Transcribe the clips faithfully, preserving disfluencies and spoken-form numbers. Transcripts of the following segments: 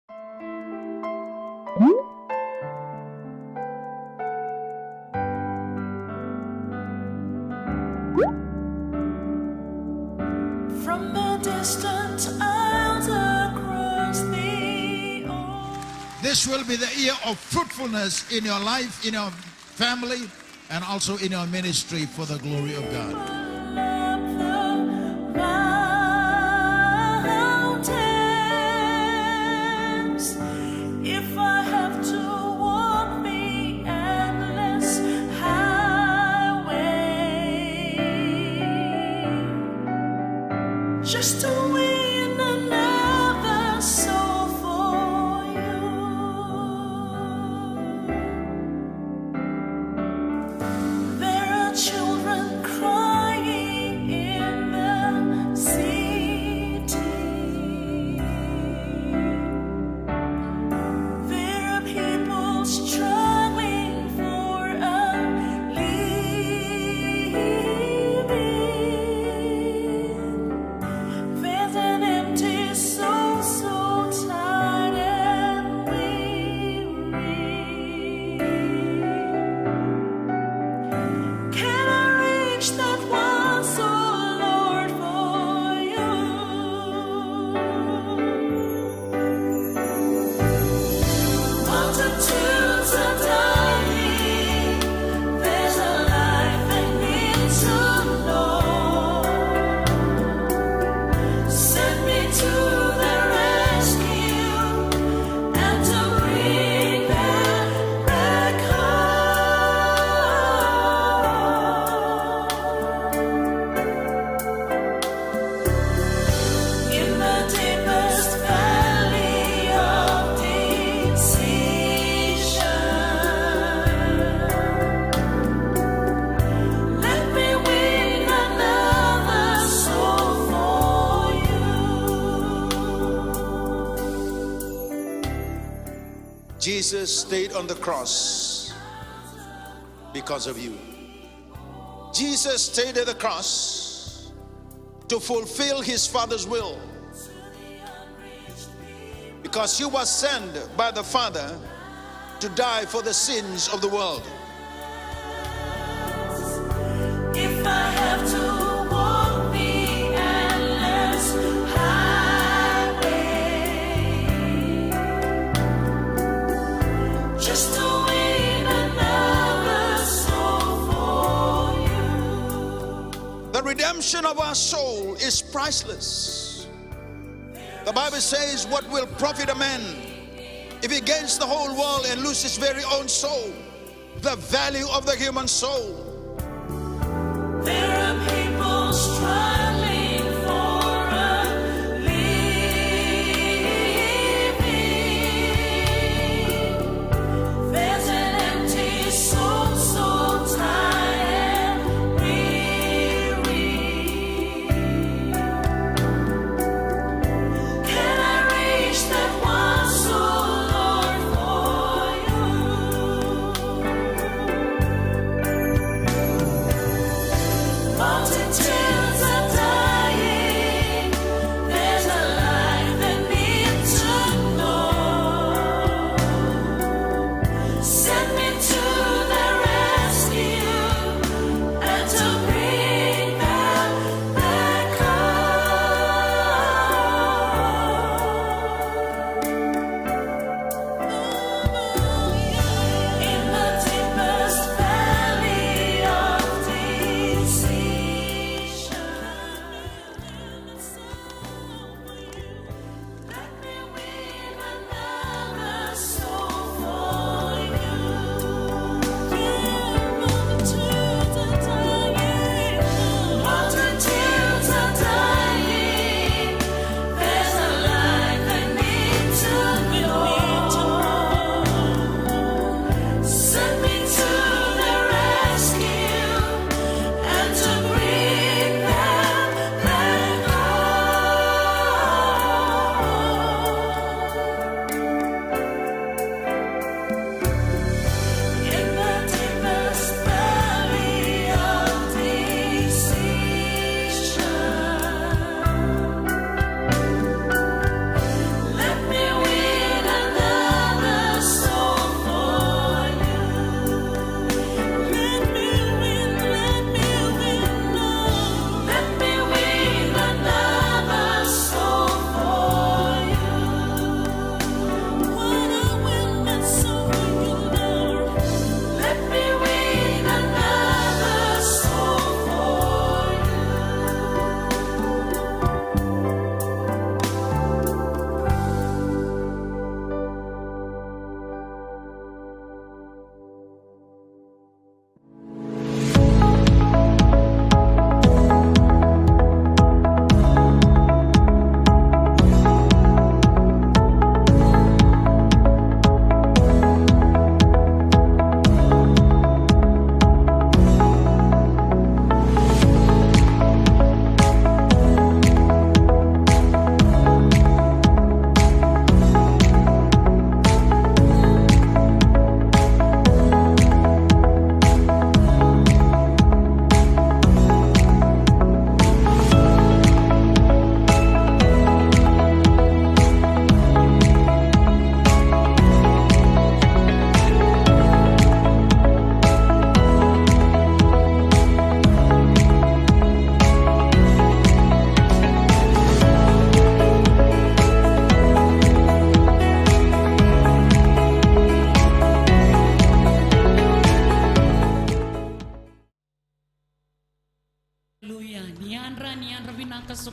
From the distant isles across the ocean. This will be the year of fruitfulness in your life, in your family, and also in your ministry for the glory of God. If I have to walk the endless highway, just to win another soul for you. There are children crying in the city. There are people struggling for a living. There's an empty soul, so tired and weary. Can I reach that one soul, Lord, for you? Multitudes are dying. There's a life they need to know. Send me to the rescue and to bring them back home. In the deepest valley of decision, let me win another soul for you. Jesus stayed on the cross because of you. Jesus stayed at the cross to fulfill his Father's will, because he was sent by the Father to die for the sins of the world. If I have to walk the endless highway, just to win another soul for you. The redemption of our soul is priceless. The Bible says, "What will profit a man if he gains the whole world and lose his very own soul?" The value of the human soul. There are people struggling for a living. There's an empty soul, so tired and weary. Can I reach that one soul, Lord, for you?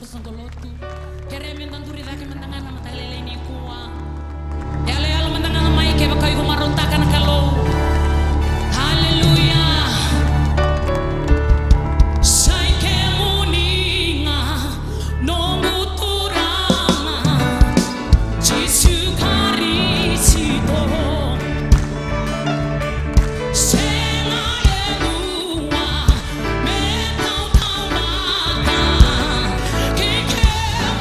Soqo lotu. Kerea meda duri cake mada ga na mataka lailai nikua. Yaloyalo mada ga mai kevaka iko marautaka na Kalou. Haleluya. Sai kemuni ga noqu Turaga, Jisu Karisito. Sega e dua me tautauvata kei kemuni.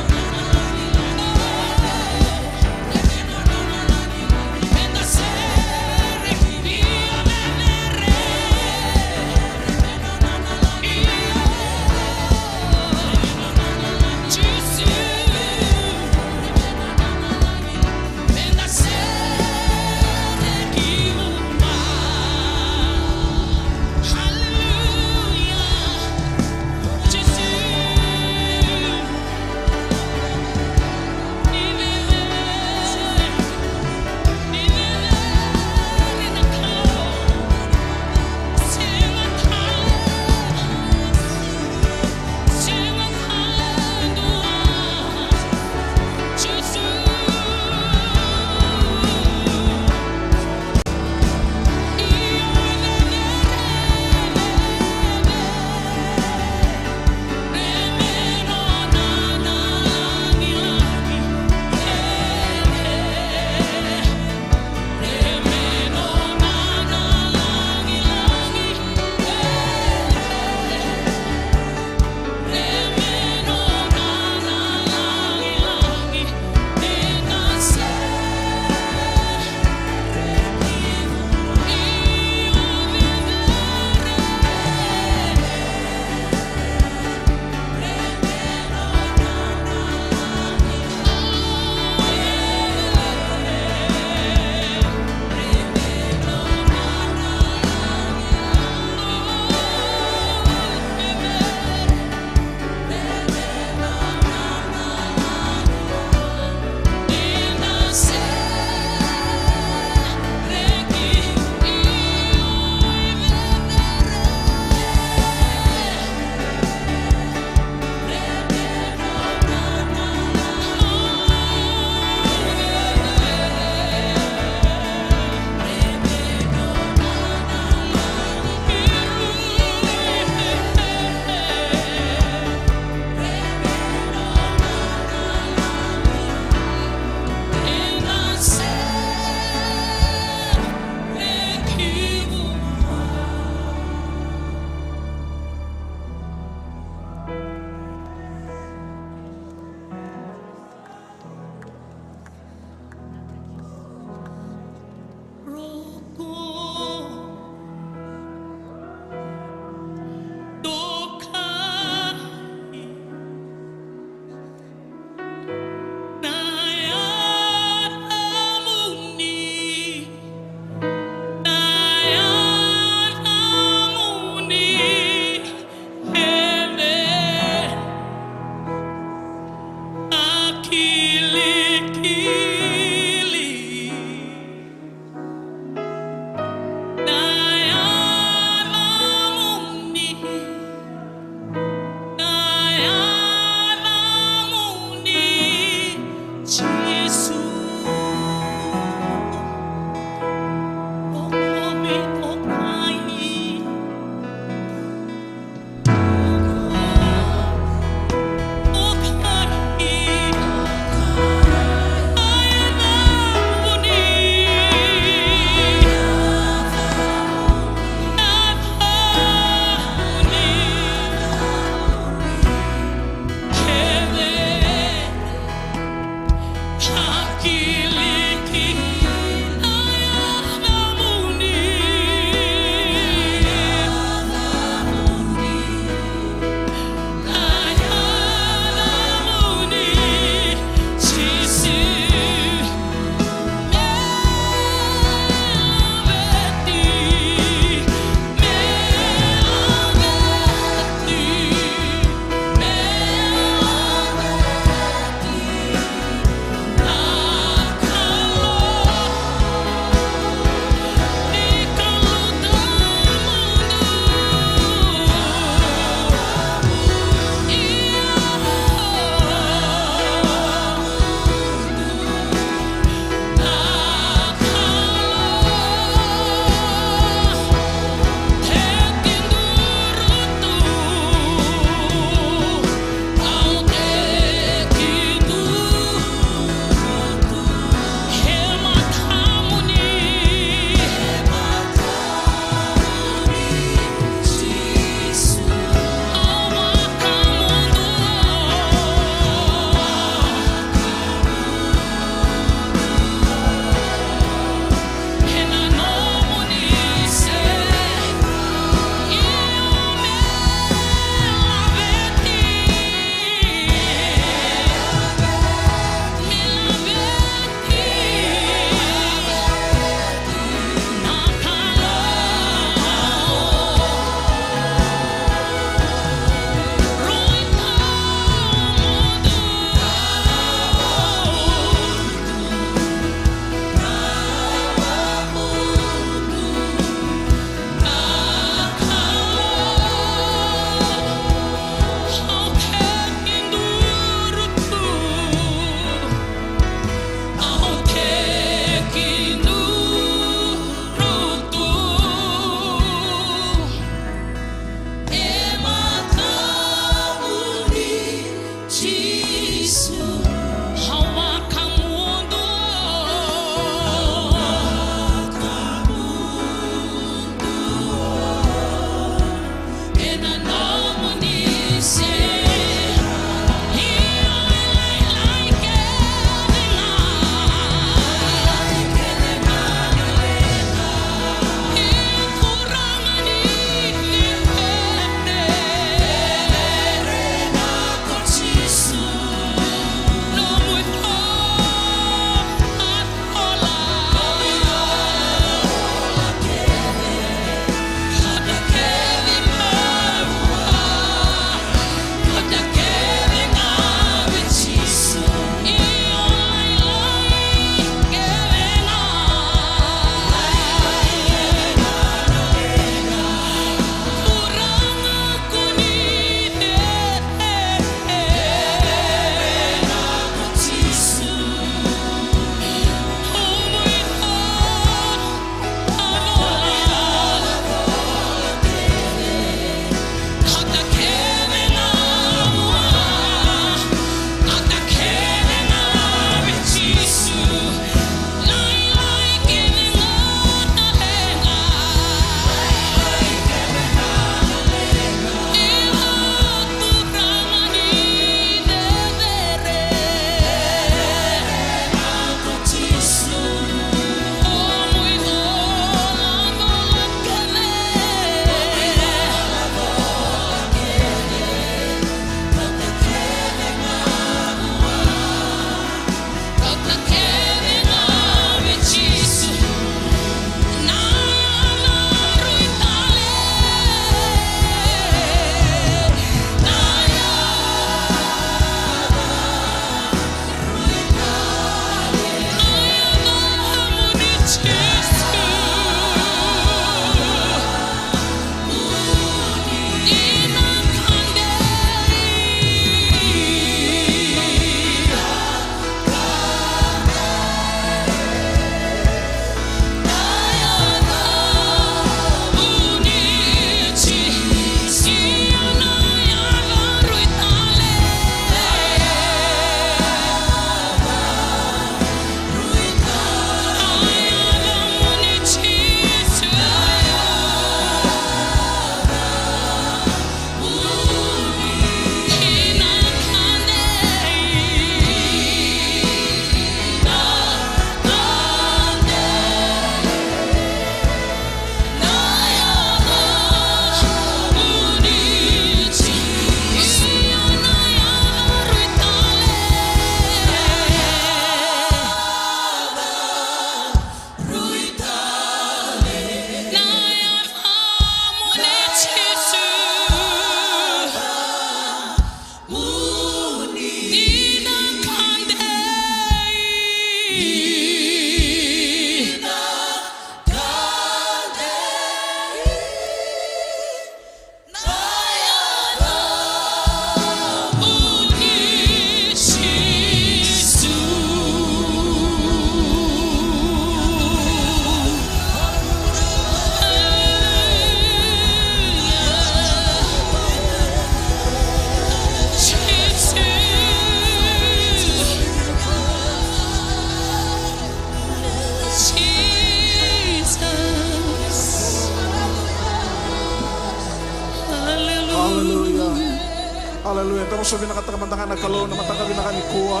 Aleluya. Dou sa vinakataka mada ga na Kalou na mataka vinaka nikua.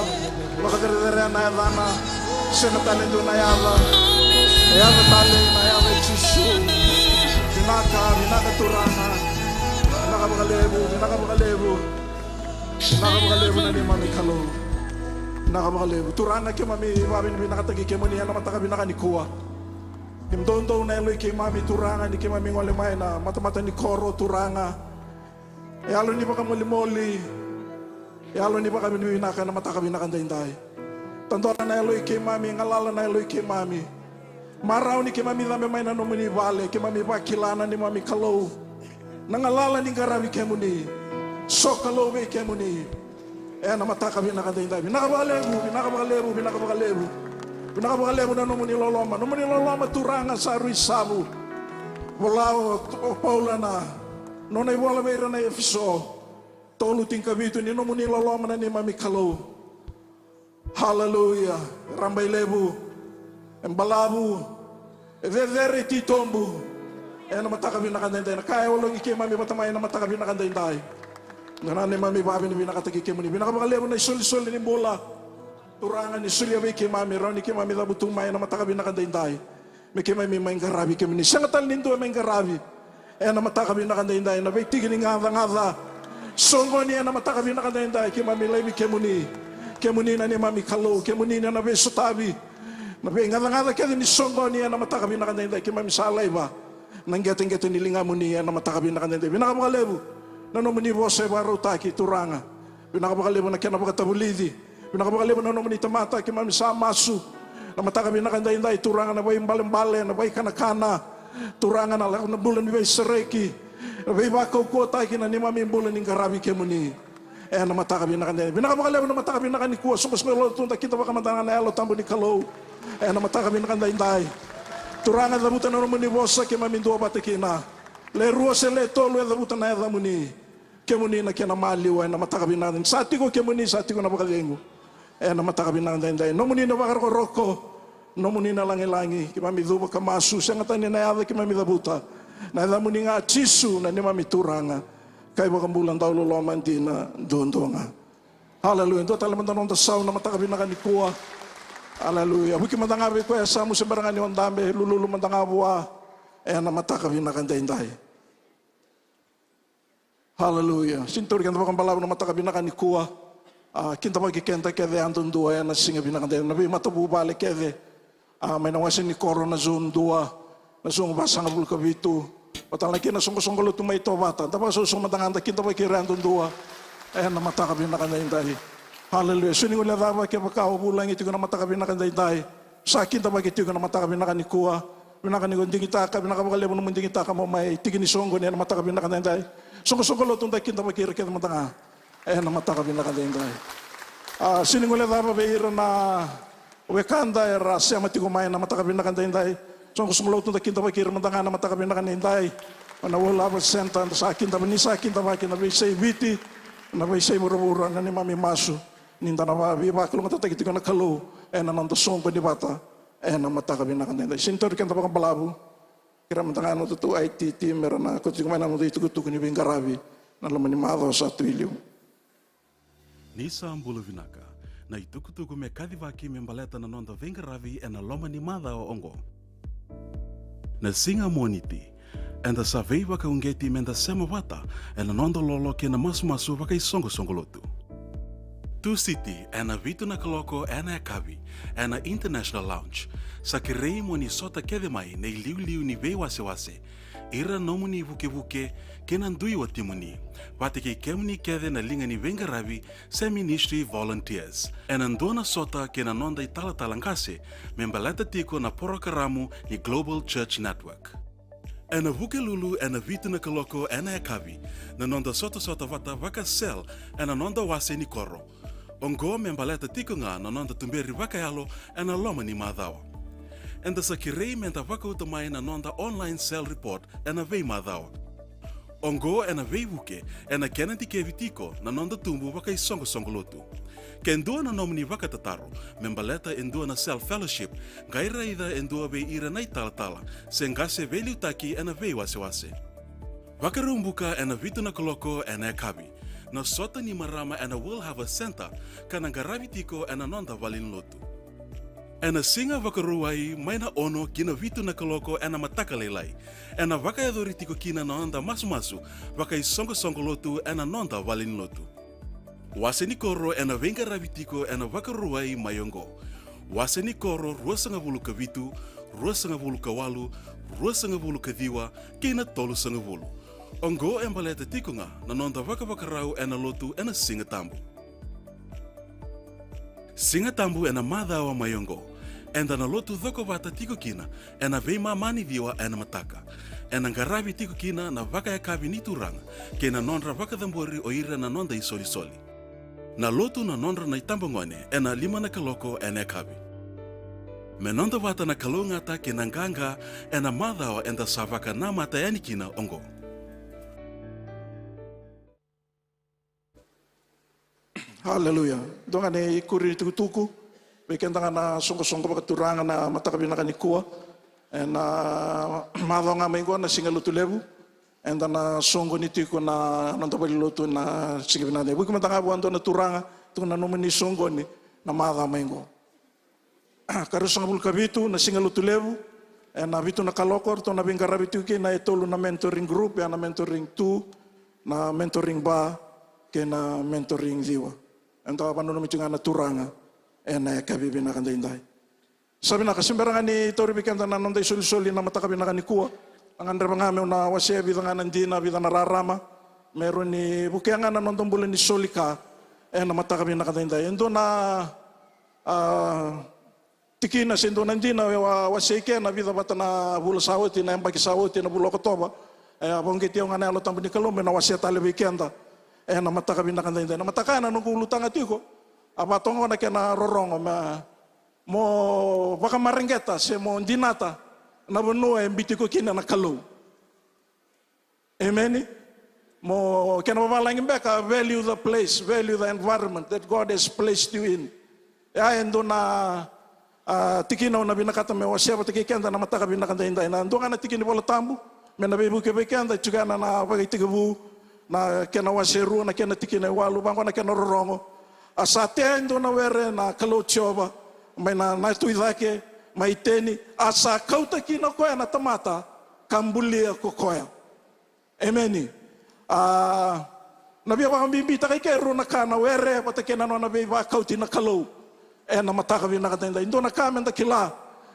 Vakacerecerei na yacana. Sega tale dua na yaca. E yaca tale na yaca i Jisu. Vinaka, vinaka Turaga. Vinaka vakalevu, vinaka vakalevu. Vinaka vakalevu na neimami Kalou. Vinaka vakalevu. Turaga, keimami vakavinavinakataki kemuni ena mataka vinaka nikua. Ni doudou na yalo i keimami Turaga, ni keimami gole mai na matamata ni koro Turaga. E yalo ni vakamolimoli, e yalo ni vakavinavinaka ena mataka vinaka daidai. Tadola na yalo i keimami, galala na yalo i keimami. Marau ni keimami cabe mai na nomuni vale, keimami vakila na neimami Kalou. Na galala ni qaravi kemuni, sokalou vei kemuni. Ena mataka vinaka daidai. Vinaka vakalevu, vinaka vakalevu, vinaka vakalevu. Vinaka vakalevu na nomuni loloma. Nomuni loloma Turaga sa rui savu. Vola o, o Paula na nona ivola vei ira na Efeso tolu tinikavitu, ni nomuni loloma na neimami Kalou. Haleluya. E rabailevu, e balavu, e cecere, e titobu. Ena mataka vinaka daidai, na ka e ologi keimami vata mai ena mataka vinaka daidai. Na neimami vakavinavinakataki kemuni. Vinaka vakalevu na isolisoli ni bula Turaga ni solia vei keimami, rawa ni keimami cavutu mai ena mataka vinaka daidai. Me keimami mai qaravi kemuni. Sega tale ni dua mai qaravi ena mataka vinaka daidai, na veitiki ni gacagaca. Soqoni ena mataka vinaka daidai, keimami laivi kemuni. Kemuni na neimami Kalou, kemuni na veisotavi. Na veigacagaca kece ni soqoni ena mataka vinaka daidai, keimami sa laiva na qeteqete ni ligamuni ena mataka vinaka daidai. Vinaka vakalevu na nomuni vosa e vakarautaki Turaga. Vinaka vakalevu na kena vakatavulici. Vinaka vakalevu na nomuni tamata, keimami sa masu. Na mataka vinaka daidai Turaga, na vaibalebale, na vaikanakana. Turaga, na lako na bula ni veisereki, na veivakaukauwataki na neimami bula ni qaravi kemuni. Ena mataka vinaka daidai. Vinaka vakalevu na mataka vinaka nikua, soqosoqo lotu, da kidavaka mada ga na Yalo Tabu ni Kalou. Ena mataka vinaka daidai. Turaga, cavuta na nomuni vosa keimami duavata kina. Le rua se le tolu e cavuta na yacamuni. Kemuni na kena maliwa ena mataka vinaka daidai. Sa tiko kemuni, sa tiko na vakacegu. Ena mataka vinaka daidai. Nomuni na vakarokoroko, nomuni na lagilagi, keimami cuva ka masu, sega tani na yaca keimami cavuta. Na yacamuni ga Jisu na neimami Turaga ka iVakabula dau loloma dina duadua ga. Aleluya. Dua tale mada na noda sau na mataka vinaka nikua. Aleluya. Vuki mada ga vei koya e yasamu se bera ga ni o dabe, lululu mada ga vua. Ena mataka vinaka daidai. Aleluya. Sini tauri keda vakabalavu na mataka vinaka nikua. A, kidavaki keda kece yadudua ena siga vinaka daidai. Na veimatavuvale kece. A, mai na wase ni koro na zone dua, na zone vasagavulu ka vitu. Vata tale kei na soqosoqo lotu mai Tovata. Da vakasoso mada ga da kidavaki ira yadudua ena mataka vinaka daidai. Aleluya. Sini guilecava kevaka o vulagi tiko na mataka vinaka daidai. Sa kidavaki tiko na mataka vinaka nikua. Vinaka ni ko digitaka, vinaka vakalevu nomu digitaka mo mai tiki ni soqoni ena mataka vinaka daidai. Soqosoqo lotu da kidavaki ira kece mada ga ena mataka vinaka daidai. A, sini guilecava vei ira na wekada era sema tiko mai na mataka vinaka daidai. Soqosoqo lotu da kidavaki ira mada ga na mataka vinaka daidai. Na World Harvest Centre, da sa kidava, ni sa kidavaki na veiyasai Viti, na veiyasai vuravura, na neimami masu ni da na veivakalougatataki tiko na Kalou ena noda soqoni vata ena mataka vinaka daidai. Sini tauri keda vakabalavu. Kerea mada ga na nodatou I T team me ra na kauta tiko mai na noda itukutuku ni veiqaravi na loma ni macawa sa tu i liu. Ni sa bula vinaka. Na itukutuku me kacivaki me baleta na noda veiqaravi ena loma ni macawa oqo. Na siga Moniti, eda sa veivakauqeti me da sema vata ena noda lolo kei na masumasu vakaisoqosoqo lotu. Tusiti ena vitu na kaloko ena yakavi, ena International Lounge, sa kerei mo ni sota kece mai na iliuliu ni veiwasewase, ira nomuni ivukevuke kei na dui watimuni, vata kei kemuni kece na liga ni veiqaravi se ministry volunteers. Ena dua na sota kei na noda italatala qase me baleta tiko na porokaramu ni Global Church Network. Ena Vukelulu ena vitu na kaloko ena yakavi, na noda sotasota vata vaka-cell ena noda wase ni koro. Oqo me baleta tiko ga na noda tuberi vakayalo ena loma ni macawa. Eda sa kerei me da vakauta mai na noda online cell report ena veimacawa. Oqo ena veivuke ena kena dikevi tiko na noda tubu vakaisoqosoqo lotu. Ke dua na nomuni vakatataro me baleta e dua na cell fellowship, qai raica e dua vei ira na italatala se qase veiliutaki ena veiwasewase. Vakaraubuka ena vitu na kaloko ena yakavi, Na sota ni marama ena World Harvest Centre ka na qaravi tiko ena noda valenilotu. Ena siga Vakarauwai mai na ono ki na vitu na kaloko ena mataka lailai, ena vakayacori tiko kina na noda masumasu vakaisoqosoqo lotu ena noda valenilotu. Wase ni koro ena veiqaravi tiko ena Vakarauwai mai oqo. Wase ni koro ruasagavulu ka vitu, ruasagavulu ka walu, ruasagavulu ka ciwa, kei na tolusagavulu. Oqo e baleta tiko ga na noda vakavakarau ena lotu ena Siga Tabu. Siga Tabu ena macawa mai oqo, eda na lotu cokovata tiko kina ena veimama ni ciwa ena mataka. Ena qaravi tiko kina na vakayakavi ni turaga kei na nodra vakacabori o ira na noda isolisoli. Na lotu na nodra na itabagone ena lima na kaloko ena yakavi. Me noda vata na kalougata kei na qaqa ena macawa eda sa vakanamata yani kina oqo. Aleluya. Dua ga na ikuri ni tukutuku vei keda ga na soqosoqo vakaturaga na mataka vinaka nikua. Ena macawa ga mai qo na Siga Lotulevu, eda na soqoni tiko na noda valenilotu na siga vinaka. Vuki mada ga vua dua na turaga, tukuna na nomuni soqoni na macawa mai qo. Ka ruasagavulu ka vitu na Siga Lotulevu, ena vitu na kaloko ratou na veiqaravi tiko kina e tolu na mentoring group, ya na mentoring two, na mentoring bar, kei na mentoring ciwa. Eda vananumi tiko ga na turaga ena yakavi vinaka daidai. Sa vinaka, se bera ga ni tauri vei keda na noda isolisoli na mataka vinaka nikua. A gadreva ga meu na wasea vica ga na dina, vica na rarama me rawa ni vukea ga na noda bula ni soli ka ena mataka vinaka daidai. E dua na, a, tikina se dua na dina e wa-, wasei kena vica vata na vula sa oti, na yabaki sa oti, na vula Okotova. E a vakauqeti au ga na Yalo Tabu ni Kalou meu na wasea tale vei keda ena mataka vinaka daidai. Na mataka ya na noqu ulutaga tiko, a vatoga na kena rorogo me mo vakamareqeta se mo dinata na vanua e biuti iko kina na Kalou. Emeni. Mo kena vavalagi beka, value the place, value the environment that God has placed you in. Ya e dua na, a, tikina au na vinakata me wasea vata kei keda na mataka vinaka daidai. Na dua ga na tiki ni Vola Tabu me na veivuke vei keda, e tiko ena na Vakaitekivu na kena wase rua, na kena tikina e walu, vaqo na kena rorogo. A sa tea e dua na were na Kalou Jiova mai na, na tu i cake, mai Iteni, a sa kauta kina o koya na tamata ka bulia ko koya. Emeni. A, na via vakabibitaka i ke e rua na ka, na were vata kei na nona veivakauti na Kalou ena mataka vinaka daidai. Dua na ka me da kila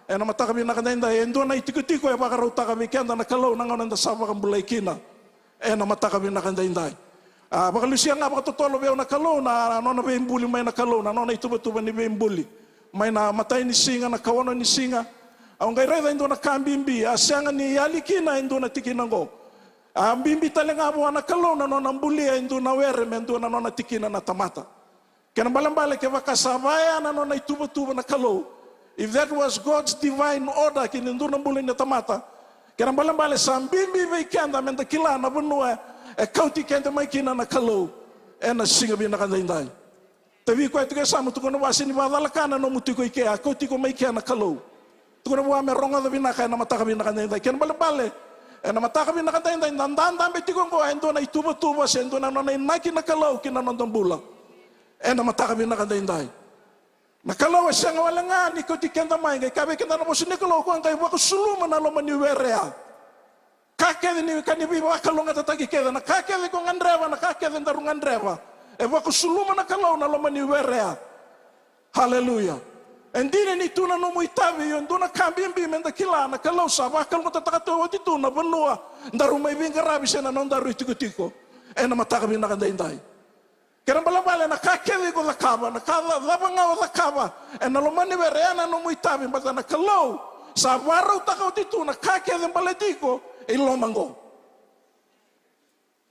ena mataka vinaka daidai, e dua na itikotiko e vakarautaka vei keda na Kalou na gauna eda sa vakabulai kina ena mataka vinaka daidai. A, vakalusia ga vakatotolo vei au na Kalou na, na nona veibuli mai na Kalou, na nona ituvatuva ni veibuli mai na matai ni siga, na kaono ni siga. Au qai raica e dua na ka bibi a sega ni yali kina e dua na tikina oqo. A bibi tale ga vua na Kalou na nona bulia e dua na were me dua na nona tikina na tamata. Kena balebale kevaka sa vaya na nona ituvatuva na Kalou, if that was God's divine order ki na dua na bula ni tamata, kena balebale sa bibi vei keda me da kila na vanua e kauti keda mai kina na Kalou ena siga vinaka daidai. Tavi koya tiko e yasamu, tukuna vua se ni vakacalaka na nomu tiko i ke, a kauti iko mai ke na Kalou. Tukuna vua me rogoca vinaka ena mataka vinaka daidai. Kena balebale ena mataka vinaka daidai da dadabe tiko oqo e dua na ituvatuva se dua na nona inaki na Kalou ki na noda bula ena mataka vinaka daidai. Na Kalou e sega wale ga ni kauti keda mai, qai kaya vei keda na vosa ni Kalou, ko qai vakasuluma na loma ni were ya. Ka kece ni ka ni veivakalougatataki kece, na ka kece ko gadreva, na ka kece daru gadreva, e vakasuluma na Kalou na loma ni were ya. Haleluya. E dina ni tu na nomu itavi, io e dua na ka bibi me da kila, na Kalou sa vakalougatataka tu oti tu na vanua daru mai veiqaravi se na nodaru itikotiko ena mataka vinaka daidai. Kena balebale na ka kece iko cakava, na ka ca-, cava ga o cakava ena loma ni were ya na nomu itavi, baleta na Kalou sa vakarautaka oti tu na ka kece baleti iko i loma oqo.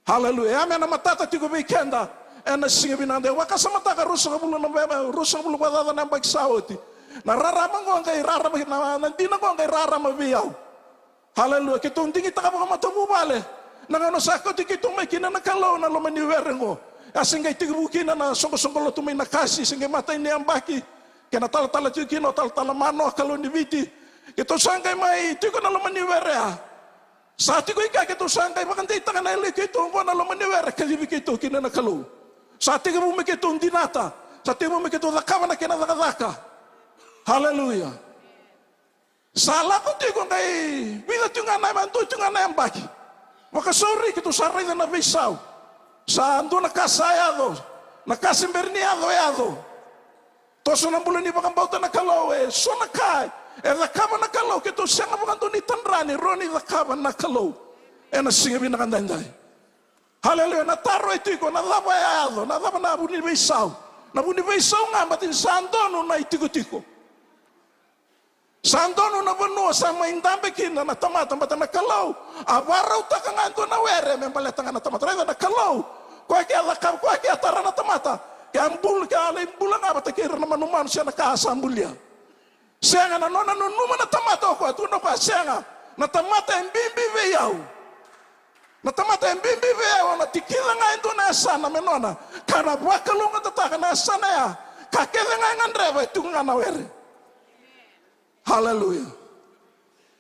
Haleluya. Ya me na matata tiko vei keda ena siga vinaka daidai. Vakasamataka ruasagavulu na, ruasagavulu vakacaca na yabaki sa oti. Na rarama oqo qai rarama, na, na dina oqo qai rarama vei au. Haleluya. Keitou digitaka vakamatavuvale na gauna sa kauti keitou mai kina na Kalou na loma ni were oqo. A se qai tekivu kina na soqosoqo lotu mai Nakasi, se qai matai ni yabaki. Kei na talatala tiko kina o talatala Mano, a Kalou ni Viti. Keitou sa qai mai tiko na loma ni were ya. Sa tiko i kea keitou sa qai vakadeitaka na yaloi keitou oqo na loma ni were kacivi keitou kina na Kalou. Sa tekivu me keitou dinata, sa tekivu me keitou cakava na kena cakacaka. Haleluya. Sa lako tiko qai vica tiko ga na, dua tiko ga na yabaki. Vakasauri keitou sa raica na veisau. Sa dua na ka sa yaco, na ka se bera ni yaco, yaco. Toso na bula ni vakabauta na Kalou, e so na ka e cakava na Kalou, keitou sega vakadua ni tadra ni rawa ni cakava na Kalou ena siga vinaka daidai. Haleluya. Na taro e tiko, na cava e yaco, na cava na vu ni veisau? Na vu ni veisau ga, baleta ni sa donu na itikotiko. Sa donu na vanua sa mai dabe kina na tamata, baleta na Kalou a varautaka ga e dua na were me baleta ga na tamata. Raica na Kalou, koya ke a cakava, koya ke a tara na tamata, ke a bula, ke a lai bula ga vata kei ira na manumanu se na ka a sa bulia. Sega, na nona nanuma na tamata o koya, tukuna o koya, sega, na tamata e bibi vei au. Na tamata e bibi vei au, au na tikica ga e dua na yasana me nona, ka na vakalougatataka na yasana ya. Ka kece ga e gadreva e tiko ga na were. Haleluya.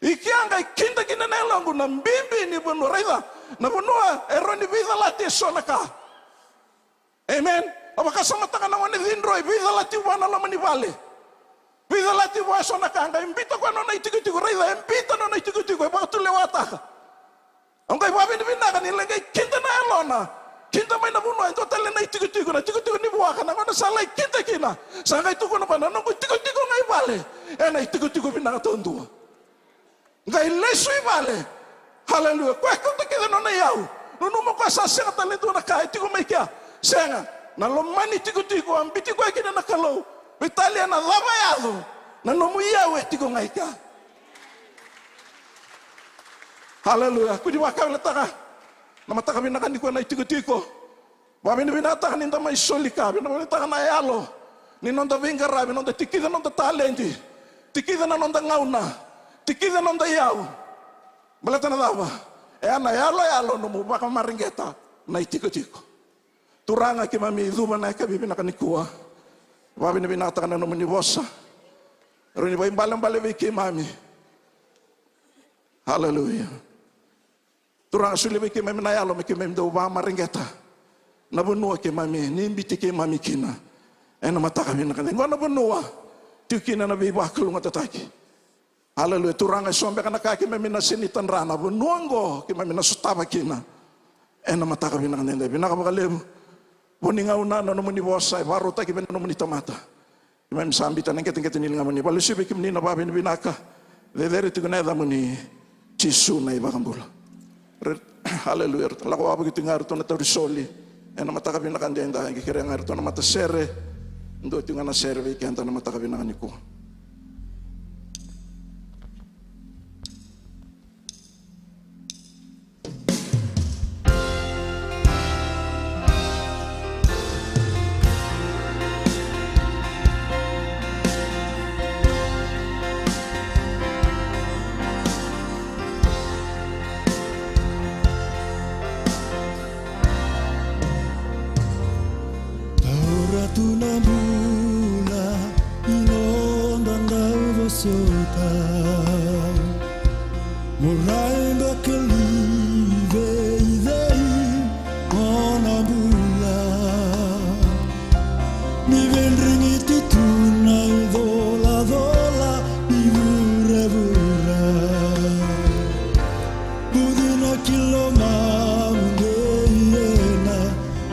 I kea qai kida kina na yaloqu na bibi ni vanua. Raica, na vanua e rawa ni veicalati e so na ka. Amen. Au vakasamataka na gone cidroi, veicalati vua na loma ni vale. Veicalati vua e so na ka, qai biuta koya nona itikotiko. Raica, e biuta nona itikotiko, e vakatulewataka. Au qai vakavinavinaka ni lai qai kida na yalona. Kida mai na vanua e dua tale na itikotiko, na itikotiko ni vuaka, na gauna sa lai kida kina. Sa qai tukuna vua, na noqu itikotiko ga i vale, e na itikotiko vinaka taudua. Qai lesu i vale. Haleluya. Koya kauta kece nona iyau. Nanuma koya sa sega tale dua na ka e tiko mai kea. Sega. Na lomani tikotiko a biuti koya kina na Kalou. Veitalia na cava e yaco, na nomu iyau e tiko ga i kea. Haleluya. Kua ni vakaveletaka na mataka vinaka nikua na itikotiko. Vakavinavinakataka ni da mai soli ka, vinavinakataka na yalo ni noda veiqaravi, noda tikica noda taledi, tikica na noda gauna, tikica noda iyau. Baleta na cava? E a na yaloyalo nomu vakamareqeta na itikotiko. Turaga, keimami cuva na yakavi vinaka nikua. Vakavinavinakataka na nomuni vosa. Rawa ni vakaibalebale vei keimami. Haleluya. Turaga, solia vei keimami na yalo me keimami dau vakamareqeta na vanua keimami, ni biuti keimami kina. E na mataka vinaka, qo na vanua tiko kina na veivakalougatataki. Haleluya. Turaga, e so beka na ka keimami na sega ni tadra, na vanua qo keimami na sotava kina. E na mataka vinaka, dede vinaka vakalevu. Vo ni gauna na nomuni vosa e vakarautaki vei na nomuni tamata. Keimami sa biuta na qeteqete ni ligamuni. Vakalesuya vei kemuni na vakavinavinaka. Cecere tiko na yacamuni, Jisu na iVakabula. Re-, haleluya. Ratou lako wavoki tiko ga ratou na tauri soli e na mataka vinaka dede, qai kerea ga ratou na matasere. Dua tiko ga na sere vei keda na mataka vinaka nikua. Taura tu na bula i noda dau vosota. Mo rai beka li vei cei mo na bula. Ni veidregeti tu na icolacola ni vuravura. Buci na kilomamu dei ena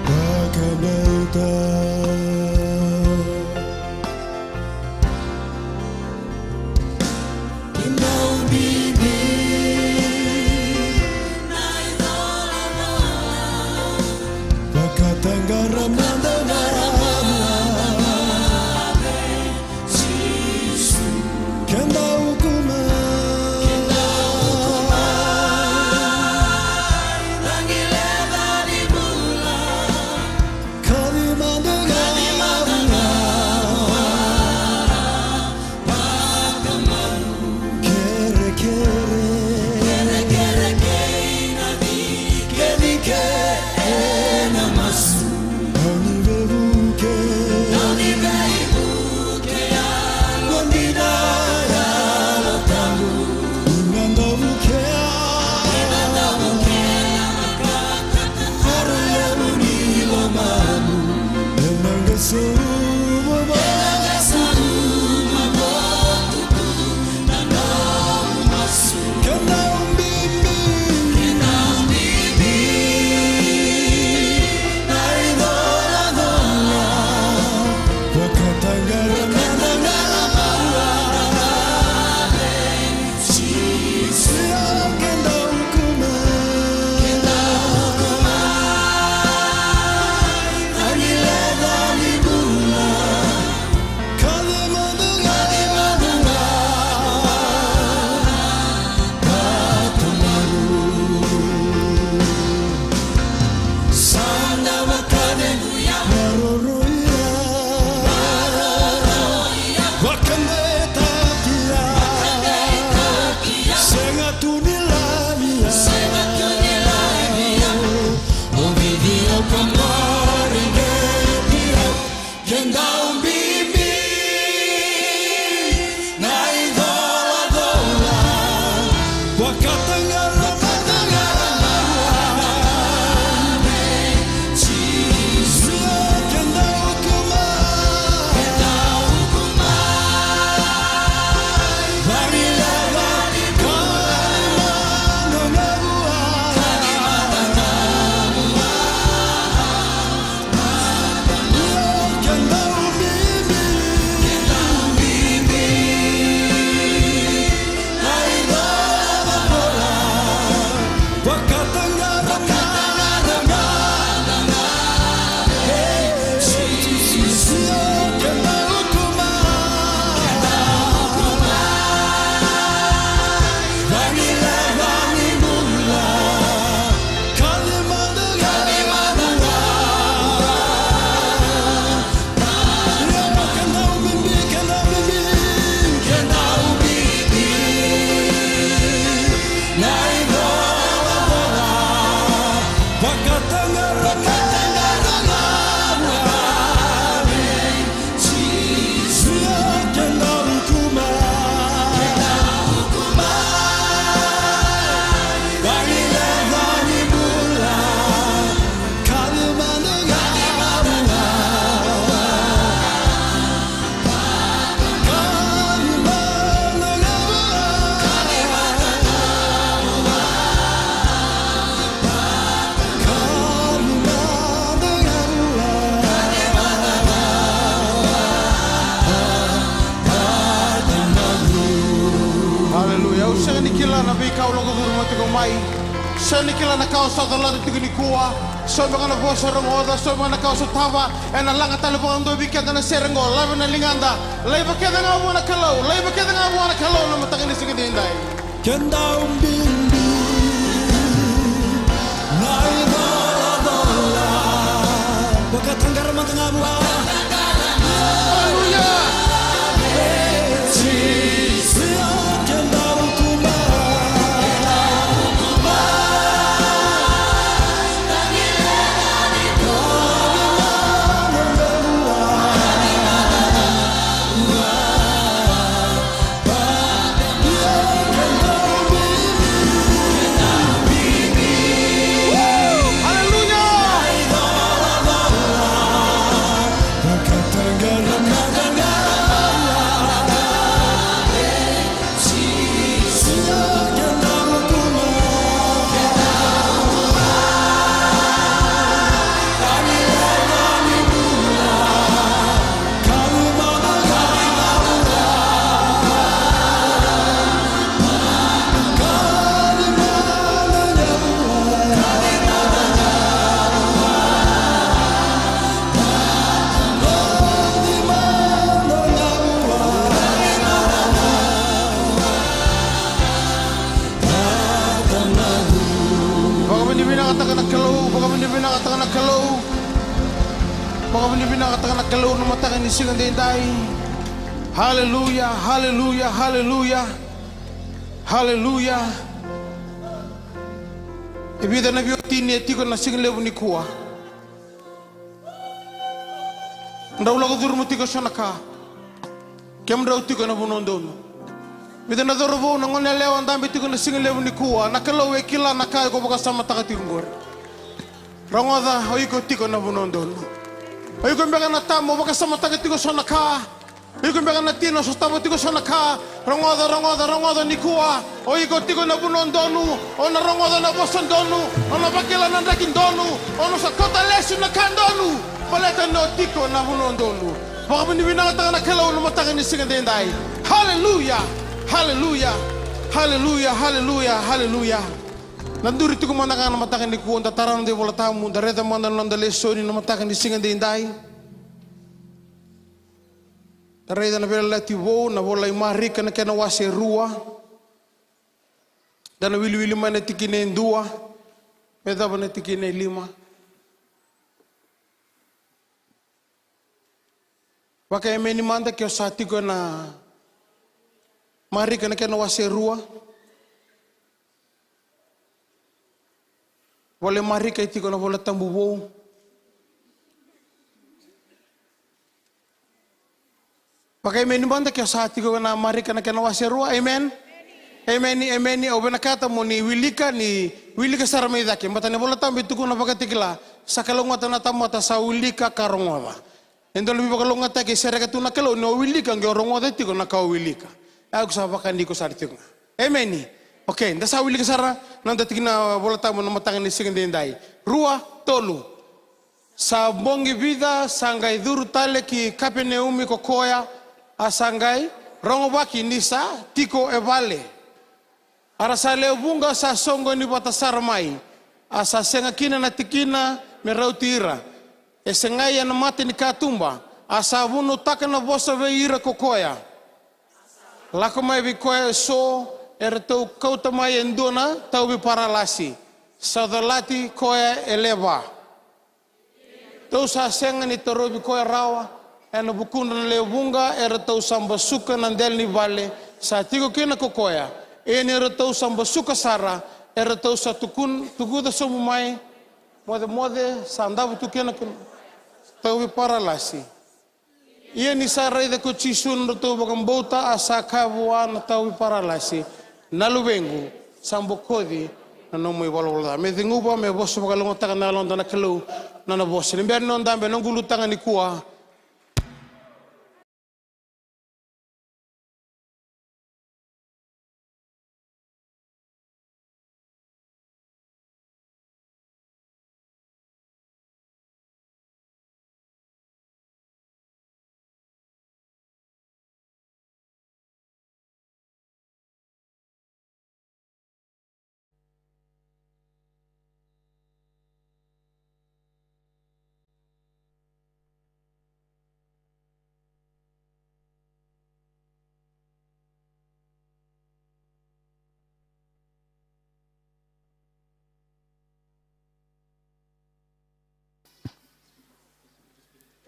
vakabauta. Kidau bibi na icolacola. Vakataqara mada ga. Jisu. Keda uku mai. Keda uku mai. Na qileva ni bula. Kaci mada ga. Kaci mada ga. Kerekere. Kerekere kei na cike, cike ena masu. Dau ni veivuke. Dau ni veivuke, Yalo ni na Yalo Tabu. Ni na dau vukea. Ni na Kila na veika au lako curuma tiko mai. So ni kila na ka au sa calata tiko nikua. So beka na vosa rogoca, so beka na ka au sotava. Ena laga tale vakadua vei keda na sere qo, lave na ligada. Laiva kece ga vua na Kalou, laiva kece ga vua na Kalou na mataka ni siga edaidai. Keda bibi na icolacola. Vakataqara mada ga vua. Aleluya. Vakavinavinakataka na Kalou, vakavinavinakataka na Kalou. Vakavinavinakataka na Kalou na mataka ni siga edaidai. Haleluya, haleluya, haleluya. Haleluya. E vica na veiwatini e tiko na sigalevu nikua. Drau lako curuma tiko so na ka. Kemudrau tiko ena vanua donu. Vica na cauravou, na goneyalewa dabe tiko na sigalevu nikua. Na Kalou e kila na ka iko vakasamataka tiko qori. Rogoca, o iko tiko ena vanua donu. O iko beka na tama o vakasamataka tiko so na ka. O iko beka na tina o sotava tiko so na ka. Rogoca, rogoca, rogoca nikua. O iko tiko ena vanua donu, o na rogoca na vosa donu, o na vakila na draki donu, o na sa kauta lesu na ka donu. Baleta ni o tiko ena vanua donu. Vakavinavinakataka na Kalou na mataka ni siga edaidai. Haleluya. Haleluya. Haleluya. Haleluya. Haleluya. Na duri tiko mada ga na mataka nikua, da tara na noda iVola Tabu, da raica mada na noda lesoni na mataka ni siga edaidai. Da raica na Veiyalayalati Vou, na ivola i Marika na kena wase rua. Da na wiliwili mai na tikina e dua me yacova na tikina e lima. Vakaemeni mada ke o sa tiko ena Marika na kena wase rua. Ivola i Marika e tiko na iVola Tabu Vou. Vakaemeni mada ke o sa tiko ena Marika na kena wase rua. Amen. Emeni, emeni. Au vinakata mo ni wilika, ni wilika sara mai cake. Baleta na iVola Tabu e tukuna vakatikila, sa kalougata na tamata sa wilika ka rogoca. E dua na veivakalougatataki e sereka tu na Kalou ni o wilika qai o rogoca tiko na ka o wilika. Au sa vakani iko sara tiko ga. Emeni. Okay, da sa wilika sara na noda tikina iVola Tabu na mataka ni siga edaidai. Rua, tolu. Sa bogi vica, sa qai curu tale ki Kapeneumi ko koya, a sa qai rogovaki ni sa tiko e vale. A ra sa lewe vuqa sa soqoni vata sara mai, a sa sega kina na tikina me rauti ira. E segai ena mata ni katuba, a sa vunautaka na vosa vei ira ko koya. Lako mai vei koya eso, eratou kauta mai e dua na tauvi paralasi, sa colati koya e lewe va. Tou sa sega ni torovi koya rawa, ena vukudra na lewe vuqa eratou sa basuka na dela ni vale sa tiko kina ko koya. Ia ni ratou sa basuka sara, eratou sa tukun, tukuca sobu mai, mocemoce sa davo tu kina ko tauvi paralasi. Ia ni sa raica ko Jisu na nodratou vakabauta, a sa kaya vua na tauvi paralasi, na luvequ, sa bokoci na nomu ivalavala ca. Me ceguva, me vosa vakalougatataka na yaloda na Kalou na nona vosa. Ni bera ni o dabe, noqu ulutaga nikua.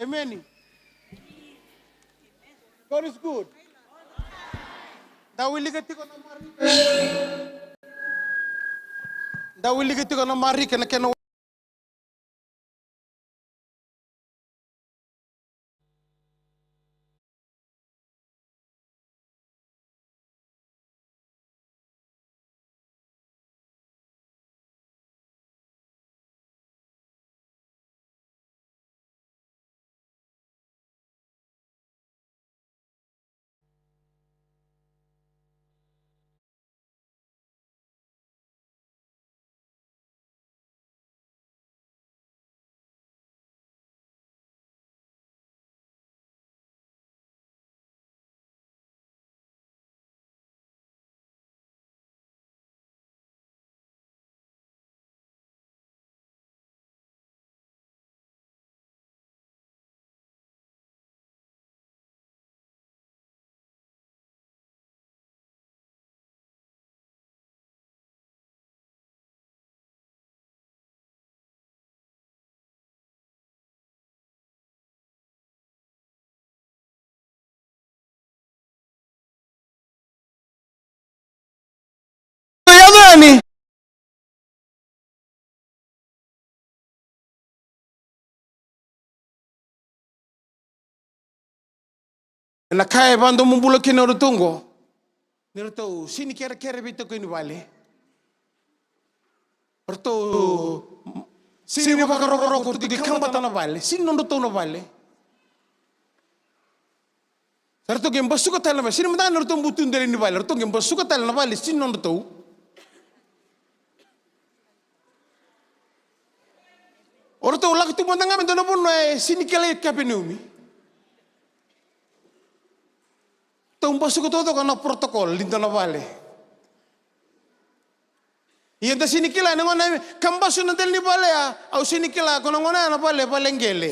Emeni. God is good. Da wilika tiko na Marika. Da wilika tiko na Marika na kena Yaco yani. Na ka e vadomobula kina o ratou oqo, ni ratou sini kerekere veitokoni vale. Ratou sini vakarokoroko, ratou qai kabata na vale, sini nodratou na vale. Sa ratou qai basuka tale na vale, sini mada ga na ratou butu dela ni vale, ratou qai basuka tale na vale, sini nodratou. O ratou lako tu mada ga me dua na vanua e sini kilai Kapeneumi. Ratou basuka taucoko na protocol ni dua na vale. Ia da sini kila na gauna e kabasu na dela ni vale ya, au sini kila ko na gauna ya na vale, vale qele.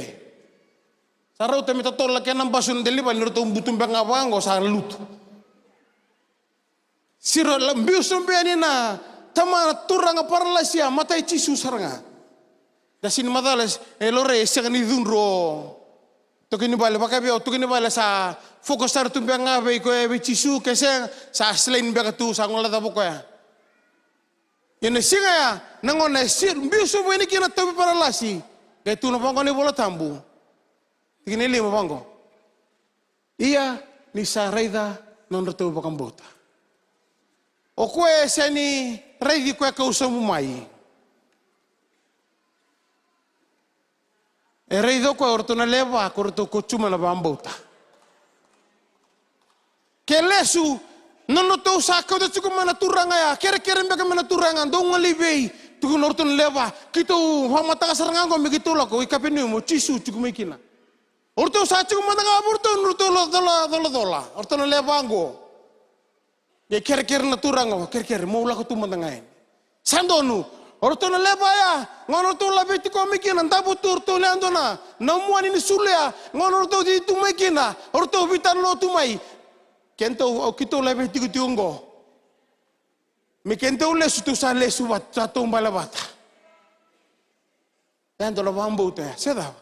Sa rauta me totolo na kena basu na dela ni vale ni ratou butu beka ga vaqo sa lutu. Siro la biu sobu yani na tama na turaga paralasi ya, matai Jisu sara ga. Da sini macala e Lorei e sega ni cudru o toki ni vale, vaka vei au, toki ni vale sa focus sara tu beka ga vei koya, vei Jisu, ke sega sa slain beka tu, sa gole cava koya. Ia na siga ya na gauna e siro biu sobu yani kina tauvi paralasi, qai tukuna vaqo na iVola Tabu. Tikina e lima vaqo. Ia ni sa raica na nodratou vakabauta. O koya e sega ni raici koya kau sobu mai. E raici o koya o ratou na lewe va ko ratou kauta tu mai na vakabauta. Ke lesu na nodratou sa kauta tiko mai na turaga ya, kerekere beka mai na turaga, dou gole i vei? Tukuna o ratou na lewe va, keitou vakamataka sara ga oqo me keitou lako i Kapeneumi, o Jisu tiko mai kina. O ratou sa tiko mada ga vei ratou na nodratou colacola, o ratou na lewe va oqo. Qai kerekere na turaga, kerekere, mo lako tu mada ga yani. Sa donu, o ratou na lewe va ya, gauna ratou laveti koya mai kina, davo tu, ratou lewe dua na, na muani ni sulu ya, gauna ratou cici tu mai kina, o ratou veitalanoa tu mai. Kedatou, au keitou laveti iko tiko oqo. Me kedatou lesu, tou sa lesu vata, sa tou bale vata. E dua na vakabauta ya, se cava?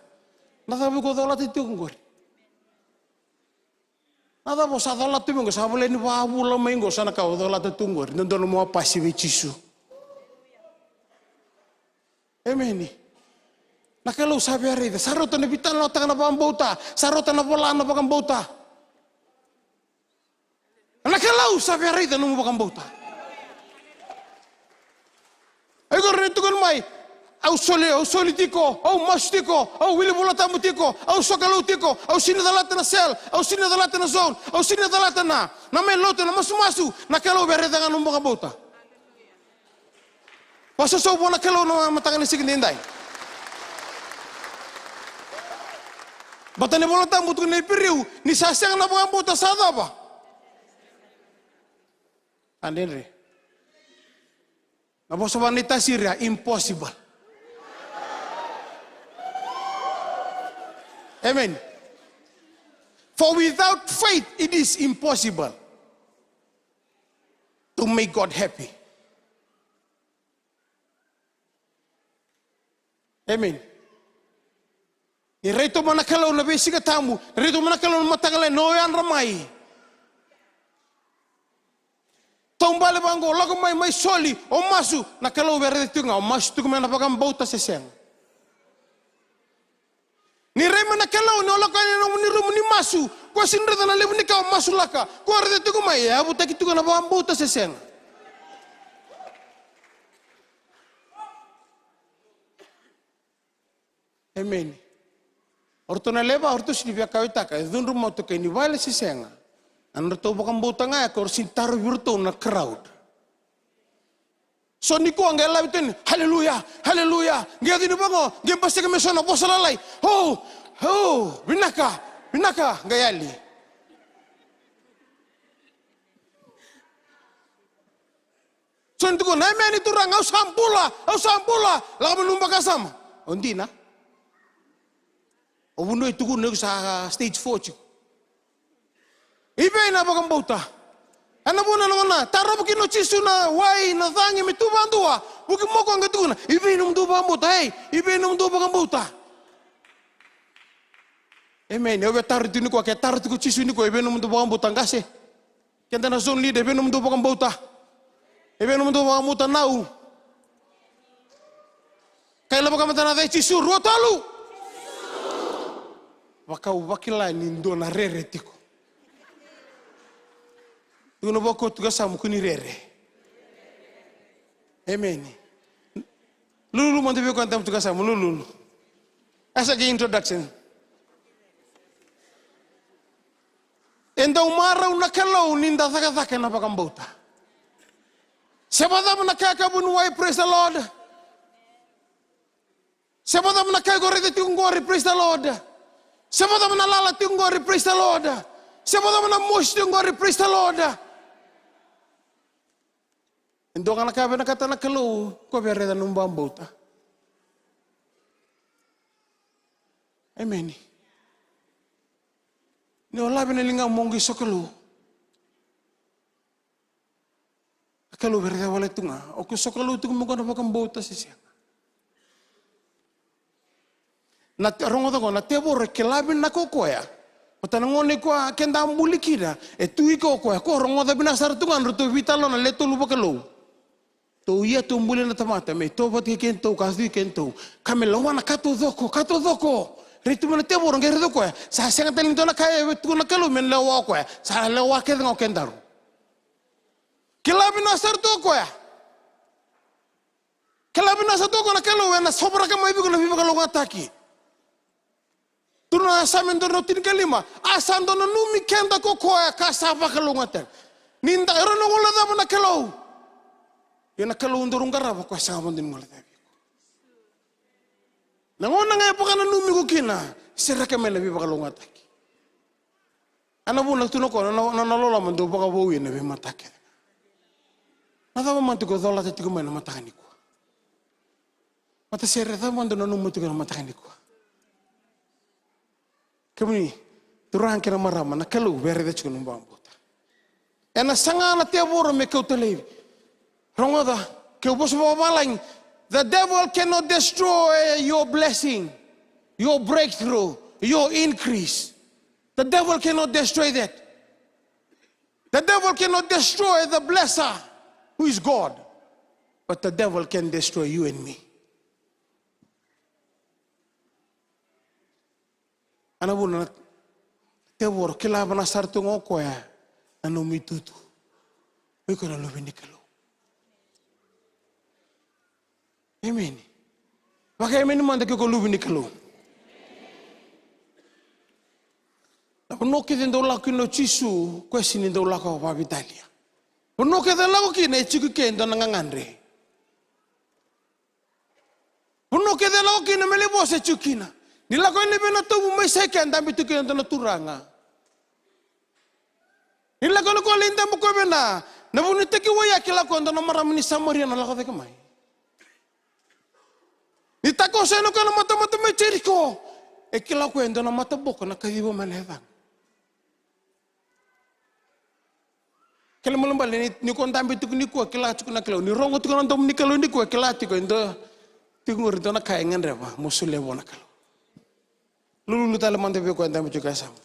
Na cava iko colata tiko oqori? Na cava o sa colata tu mai oqo, sa voleka ni vakavula mai oqo, sa na ka o colata tu oqori, dodonu mo a pasi vei Jisu. Emeni. Na Kalou sa via raica, sa rauta na veitalanoataka na vakabauta, sa rauta na vola na vakabauta. Na Kalou sa via raica nomu vakabauta. Ai ko rene tukuna mai, au soli, au soli tiko, au masu tiko, au wili Vola Tabu tiko, au sokalou tiko, au sini calata na cell, au sini calata na zone, au sini calata na, na mai lotu, na masumasu, na Kalou via raica ga nomu vakabauta. Vakasausau vua na Kalou na mataka ni siga edaidai. Baleta ni Vola Tabu tukuna na Iperiu, ni sa sega na vakabauta sa cava? A dredre. Na vosa vua na Itasiria, impossible. Amen. For without faith it is impossible to make God happy. Amen. Ni rai toma na Kalou na veisiga tabu, ni rai toma na Kalou na mataka lailai, ni o yadra mai. Taubale vaqo, lako mai, mai soli, o masu, na Kalou via raica tiko ga, o masu tiko mai na vakabauta se sega. Ni rai mai na Kalou, ni o lako yani na nomuni rumu ni masu, ko sega ni raica na levu ni ka o masulaka, ko raica tiko mai, e yavutaki tiko na vakabauta se sega. Emeni. O ratou na lewe va, o ratou sega ni via kauwaitaka, e cudru mai o ratou kei ni vale se sega. A nodratou vakabauta ga ya, ko ra sega ni tarovi iratou na crowd. So nikua qai lave tu yani, haleluya, haleluya. Qai yaco yani vaqo, qai basika mai so na vosa lalai. O, o, vinaka, vinaka, qai yali. So ni tukuna, emeni Turaga, au sa bula, au sa bula. Lako mai nomu vakasama. O dina. O vanua e tukuna iko sa stage four tiko. I vei na vakabauta? Ena vuna na gauna tarova kina o Jisu na wai, na cagi me tu vakadua. Vuki mai o koya qai tukuna, i vei nomudou vakabauta, ei, i vei nomudou vakabauta? Emeni. Au via taro tiko nikua, ke taro tiko o Jisu nikua, i vei nomudou vakabauta, qase? Keda na zone leader, e vei nomudou vakabauta? E vei nomudou vakabauta, nau? Kaila vakamatata na yaca i Jisu, rua, tolu. Vaka au vakila ni dua na rere tiko. Tukuna vua ko tu ka samu ko ni rere. Emeni. Lululu mada vei koya na tamu tu ka samu, lululu. Asa ke introduction. E dau marau na Kalou ni da cakacaka ena vakabauta. Se vakacava na ka ka vuniwai, praise the Lord. Se vakacava na ka iko raica tiko qori, praise the Lord. Se vakacava na lala tiko qori, praise the Lord. Se vakacava na mosi tiko qori, praise the Lord. E dua ga na ka e vinakata na Kalou, ko via raica nomu vakabauta. Emeni. Ni o lave na ligamu mo qai sokalou. Na Kalou via raica wale tu ga, o ke sokalou tiko mai qo na vakabauta se sega. Na te-, rogoca qo, na tevoro e kila vinaka o koya. Vata na gauna i koya keda a buli kina, e tu iko o koya, ko rogoca vinaka sara tu ga na nodratou veitalanoa na lewe tolu vakalou. Tou ia, tou bulia na tamata me tou vata kei kedatou, ka tu kei kedatou. Ka me lewa na ka taucoko, ka taucoko. Rai tu mai na tevoro qai raica o koya, sa sega tale ni dua na ka e tukuna na Kalou me na lewa o koya. Sa lewa kece ga o kedaru. Kila vinaka sara tu o koya. Kila vinaka sara tu o koya na Kalou, ena sovaraka mai vei iko na veivakalougatataki. Tukuna na Same dua na tinikalima, a sa dau nanumi keda ko koya ka sa vakalougatataki. Ni da, e rau na guilecava na Kalou. Ia na Kalou daru qarava, o koya sega vakadua ni guilecavi iko. Na gauna ga e vakananumi iko kina, sereka mai na veivakalougatataki. A na vuna tu na koya, na, na, na loloma dau vakavouya na veimataka kece. Na cava mada tiko colata tiko mai na mataka nikua? Matasere, cava mada dau nanuma tiko na mataka nikua? Kemuni turaga kei na marama, na Kalou via raica tiko na nomu vakabauta. Ena saga na tevoro me kauta laivi. Rogoca, keu vosa vakavalagi. The devil cannot destroy your blessing, your breakthrough, your increase. The devil cannot destroy that. The devil cannot destroy the blesser, who is God. But the devil can destroy you and me. A na vuna na tevoro, kila vinaka sara tu ga o koya na nomu itutu. O iko na luve ni Kalou. Emeni. Vakaemeni mada ke o iko luve ni Kalou. Na vanua kece e dau lako kina o Jisu, o koya sega ni dau lako vakaveitalia. Vanua kece e lako kina e tiko ke e dua na gagadre. Vanua kece e lako kina me lai vosa e tiko kina. Ni lako yani vei na tobu mai Saika, dabe tu kina e dua na turaga. Ni lako yani o koya lai dabe o koya vei na, na vunitaki wai, a kila o koya e dua na marama ni Samaria na lako cake mai. Ni takoso yani o koya na matamata mai Jeriko, e kila o koya e dua na mataboko na kaciva mai na yacana. Kena ibalebale ni, ni ko dabe tiko nikua, kila tiko na Kalou. Ni rogo tiko na domo ni Kalou nikua, kila tiko e dua tiko qori, dua na ka e gadreva mo solia vua na Kalou. Lululu tale mada vei koya dabe tiko e yasamu.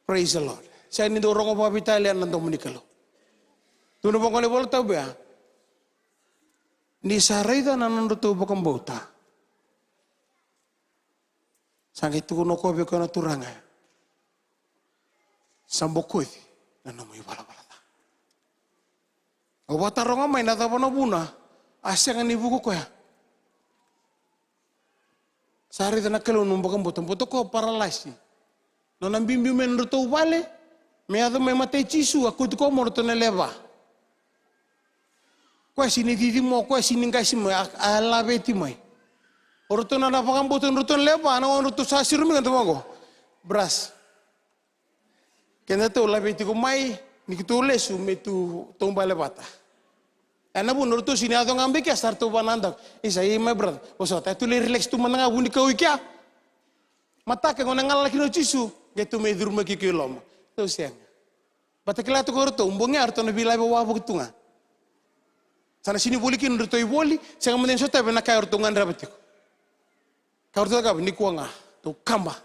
Praise the Lord. Sega ni dau rogo vakaveitalia na domo ni Kalou. Tukuna vaqo na iVola Tabu ya, ni sa raica na nodratou vakabauta, sa qai tukuna o koya vei koya na Turaga, sa bokoci na nomu ivalavala ca. Au vakataroga mai na cava na vuna a sega ni vuka o koya. Sa raica na Kalou na nomu vakabauta, baleta o koya paralasi. Nona biubiu mai na nodratou vale me yaco mai matai Jisu, a kauti koya mai o ratou na lewe va. Koya sega ni cici mai, koya sega ni qasi mai, a, a laveti mai. O ratou na, na vakabauta na nodratou na lewe va, na gauna ratou sa siro mai, ka ratou vaqo, bras, kedatou laveti tiko mai, ni keitou lesu me tu taubale vata. E na vuna ratou sega ni yaco ga mai kea, sa ratou vanadaku. Isa, ei my brother, vosota, e tu lai relax tu mada ga, vunikau i kea. Mataka gauna e galala kina o Jisu, qai tou mai curu mai kiko i loma. Tou sega. Baleta kila tiko o ratou, bogi ya o ratou na veilavewa voli tu ga. Sa na sega ni voli kina o ratou ivoli, sega mada ni sotavi na ka o ratou gadreva tiko. Ka o ratou cakava, nikua ga, tou kaba.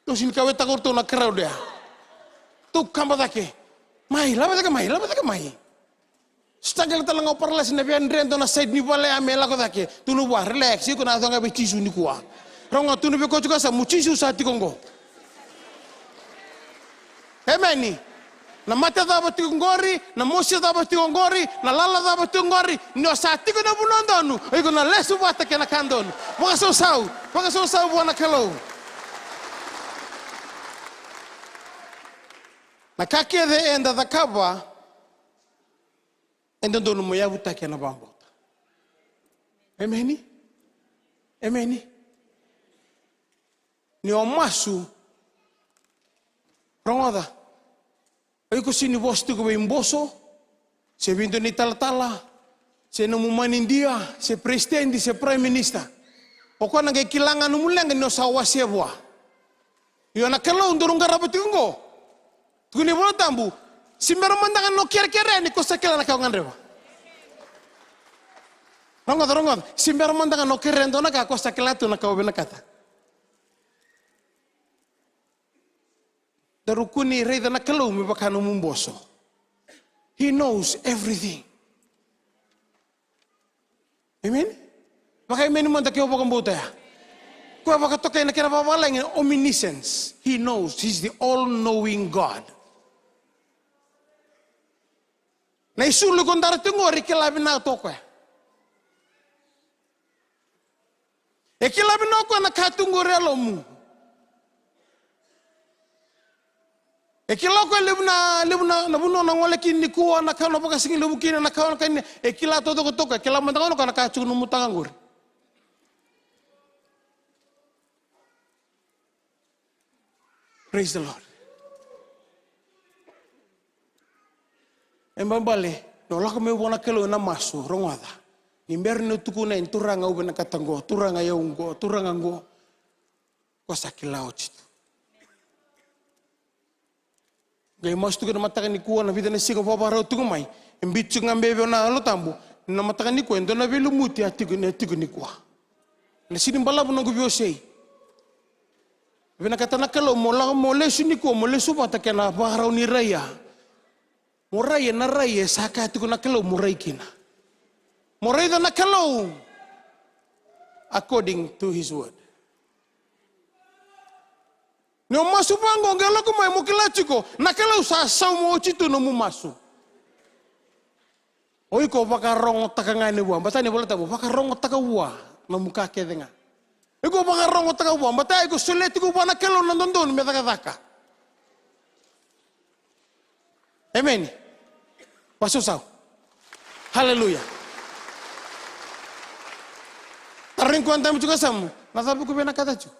Tou sega ni kauwaitaka o ratou na crowd ya. Tou kaba cake. Mai, lava cake mai, lava cake mai. Sa qai lai tale ga o paralasi na via dre dua na side ni vale ya me lako cake. Tukuna vua, relax, iko na yaco ga vei Jisu nikua. Rogoca, tukuna vei koya tiko e yasamu, Jisu sa tiko qo. Emeni. Na mate cava tiko qori, na mosi cava tiko qori, na lala cava tiko qori, ni o sa tiko ena vanua donu, o iko na lesu vata kei na ka donu. Vakasausau, vakasausau vua na Kalou. Na ka kece eda cakava, e dodonu mo yavutaki ena vakabauta. Emeni? Emeni? Ni o masu, rogoca. O iko sega ni vosa tiko vei boso, se vei dua na italatala, se nomu manidia, se peresitedi, se prime minister. O koya na qai kila ga nomu leqa ni o sa wasea vua. Io na Kalou daru qarava tiko qo. Tukuna na iVola Tabu, se bera mada ga na o kerekere yani, ko sa kila na ka o gadreva. Rogoca, rogoca. Se bera mada ga na o kerea e dua na ka, ko sa kila tu na ka o vinakata. Daru kua ni raica na Kalou me vaka nomu boso. He knows everything. Amen? Vaka amen mada ke o vakabauta ya. Koya vakatokai na kena vavalagi na omniscience. He knows. He's the all-knowing God. Na isulu iko dara tiko qori, e kila vinaka tu o koya. E kila vinaka o koya na ka tu qori e yalomu. E kila o koya levu na, levu na, na vanua o na gole kina nikua, na ka o na vakasigalevu kina, na ka o na kania. E kila taucoko tu o koya, e kila mada ga o koya na ka tu ena nomu mataka qori. Praise the Lord. E balebale ni o lako mai vua na Kalou ena masu, rogoca. Ni bera ni o tukuna yani, Turaga, au vinakata qo, Turaga, au qo, Turaga, qo. Ko sa kila oti tu. Qai masu tiko ena mataka nikua, na vica na siga vakavakarau tiko mai. E biu tiko ga beka vei au na Yalo Tabu. Na mataka nikua, e dua na veilumuti a tiko, e tiko nikua. Na sega ni balavu noqu veiwasei. Vinakata na Kalou mo lako, mo lesu nikua, mo lesu vata kei na vakarau ni rai ya. Mo rai ena rai e sa kaya tiko na Kalou mo rai kina. Mo raica na Kalou according to his word. Ni o masu vaqo, qai lako mai mo kila tiko na Kalou sa sauma oti tu nomu masu. O iko vakarogotaka ga yani vua, baleta ni Vola Tabu, vakarogotaka vua nomu ka kece ga. Iko vakarogotaka vua, baleta iko solia tiko vua na Kalou na dodonu me cakacaka. Emeni. Vakasausau. Haleluya. Tarogi koya dabe tiko e yasamu, na cava iko vinakata tiko?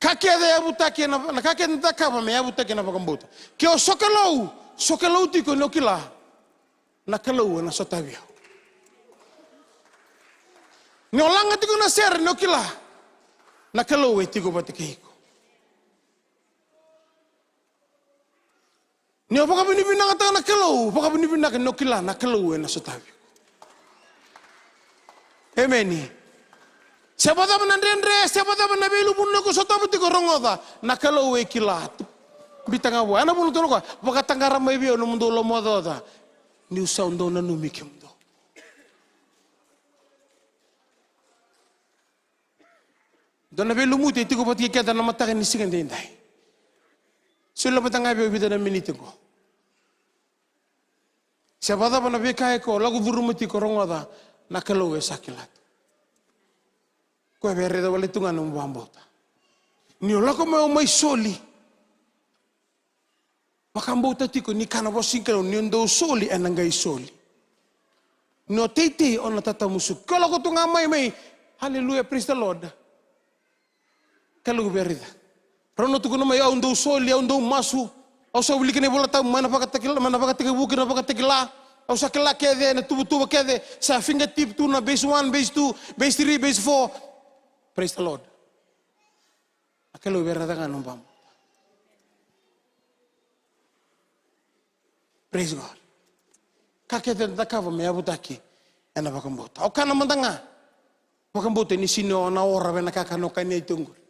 Ka kece e yavutaki ena, na ka kece e cakava me yavutaki ena vakabauta. Ke o sokalou, sokalou tiko ni o kila na Kalou ena sotavi au. Ni o laga tiko na sere, ni o kila na Kalou e tiko vata kei iko. Ni o vakavinavinakataka na Kalou, vakavinavinaka ni o kila na Kalou ena sotavi iko. Emeni. Se vakacava na dredre, se vakacava na veiluvunaki o sotava tiko, rogoca, na Kalou e kila. Biuta ga vua. Ena vuna tolu koya, vakataqara mai vei au nomudou lomaocaoca, niu sa dau nanumi kemudou. Dua na veilumuti e tiko vata kei keda na mataka ni siga edaidai. Solia mada ga vei au e vica na miniti qo. Se vakacava na veika iko lako curuma tiko, rogoca, na Kalou e sa kila tu. Koya via raica wale tu ga na nomu vakabauta. Ni o lako mai o mai soli, vakabauta tiko ni kaya na vosa ni Kalou, ni o dau soli ena qai soli. Ni o teitei o na tatamusuki. Ke o lako tu ga mai, mai, hallelujah, praise the Lord. Kalou via raica. Rau na tukuna mai, au dau soli, au dau masu. Au sa wilika na iVolatabu mai na Vakatakila, mai na Vakatekivu ki na Vakatakila. Au sa kila kece na tuvatuva kece. Sa fingertip tu na base one, base two, base three, base four. Praise the Lord. Na Kalou via raica ga na nomu vakabauta. Praise God. Ka kece eda cakava me yavutaki ena vakabauta. O kana mada ga. Vakabauta ni sini o na ora vei na kakana o kania tiko qori.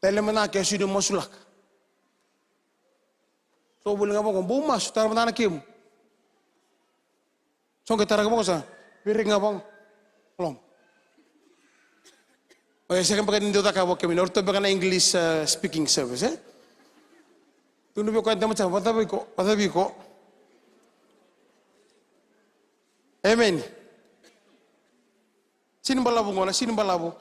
Tale mada ga ke o sini o masulaka. So voli ga vaqo, bau masu, tara mada ga na kemu. So qai tara ga vaqo sa, viri ga vaqo. Loma. O ya sega beka ni dau cakava o kemuni, o ratou beka na English, uh, speaking service, e? Tukuna vei koya, dama sa, vacava iko, vacava iko. Emeni. Sini balavu qo, na sini balavu.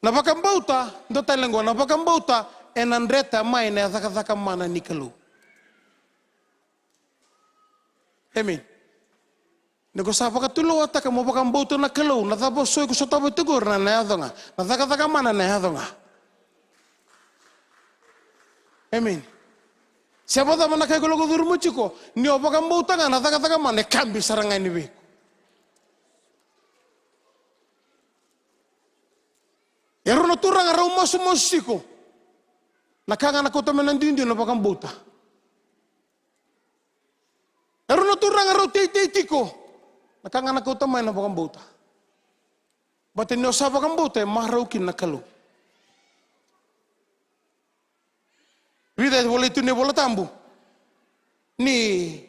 Na vakabauta, dua tale qo, na vakabauta ena dreta mai na cakacaka mana ni Kalou. Emeni. Ni ko sa vakatulewataka mo vakabauta na Kalou, na cava so iko sotava tiko qori na, na yaco ga. Na cakacaka mana na yaco ga. Emeni. Se vakacava na ka iko lako curuma tiko, ni o vakabauta ga na cakacaka mana e kabi sara ga yani vei iko. E rua na turaga rau masumasu tiko. Na ka ga na kauta mai na duidui na vakabauta. E rua na turaga rau teitei tiko. Na ka ga na kauta mai na vakabauta. Baleta ni o sa vakabauta e marau kina na Kalou. Vica e volai tu na iVola Tabu ni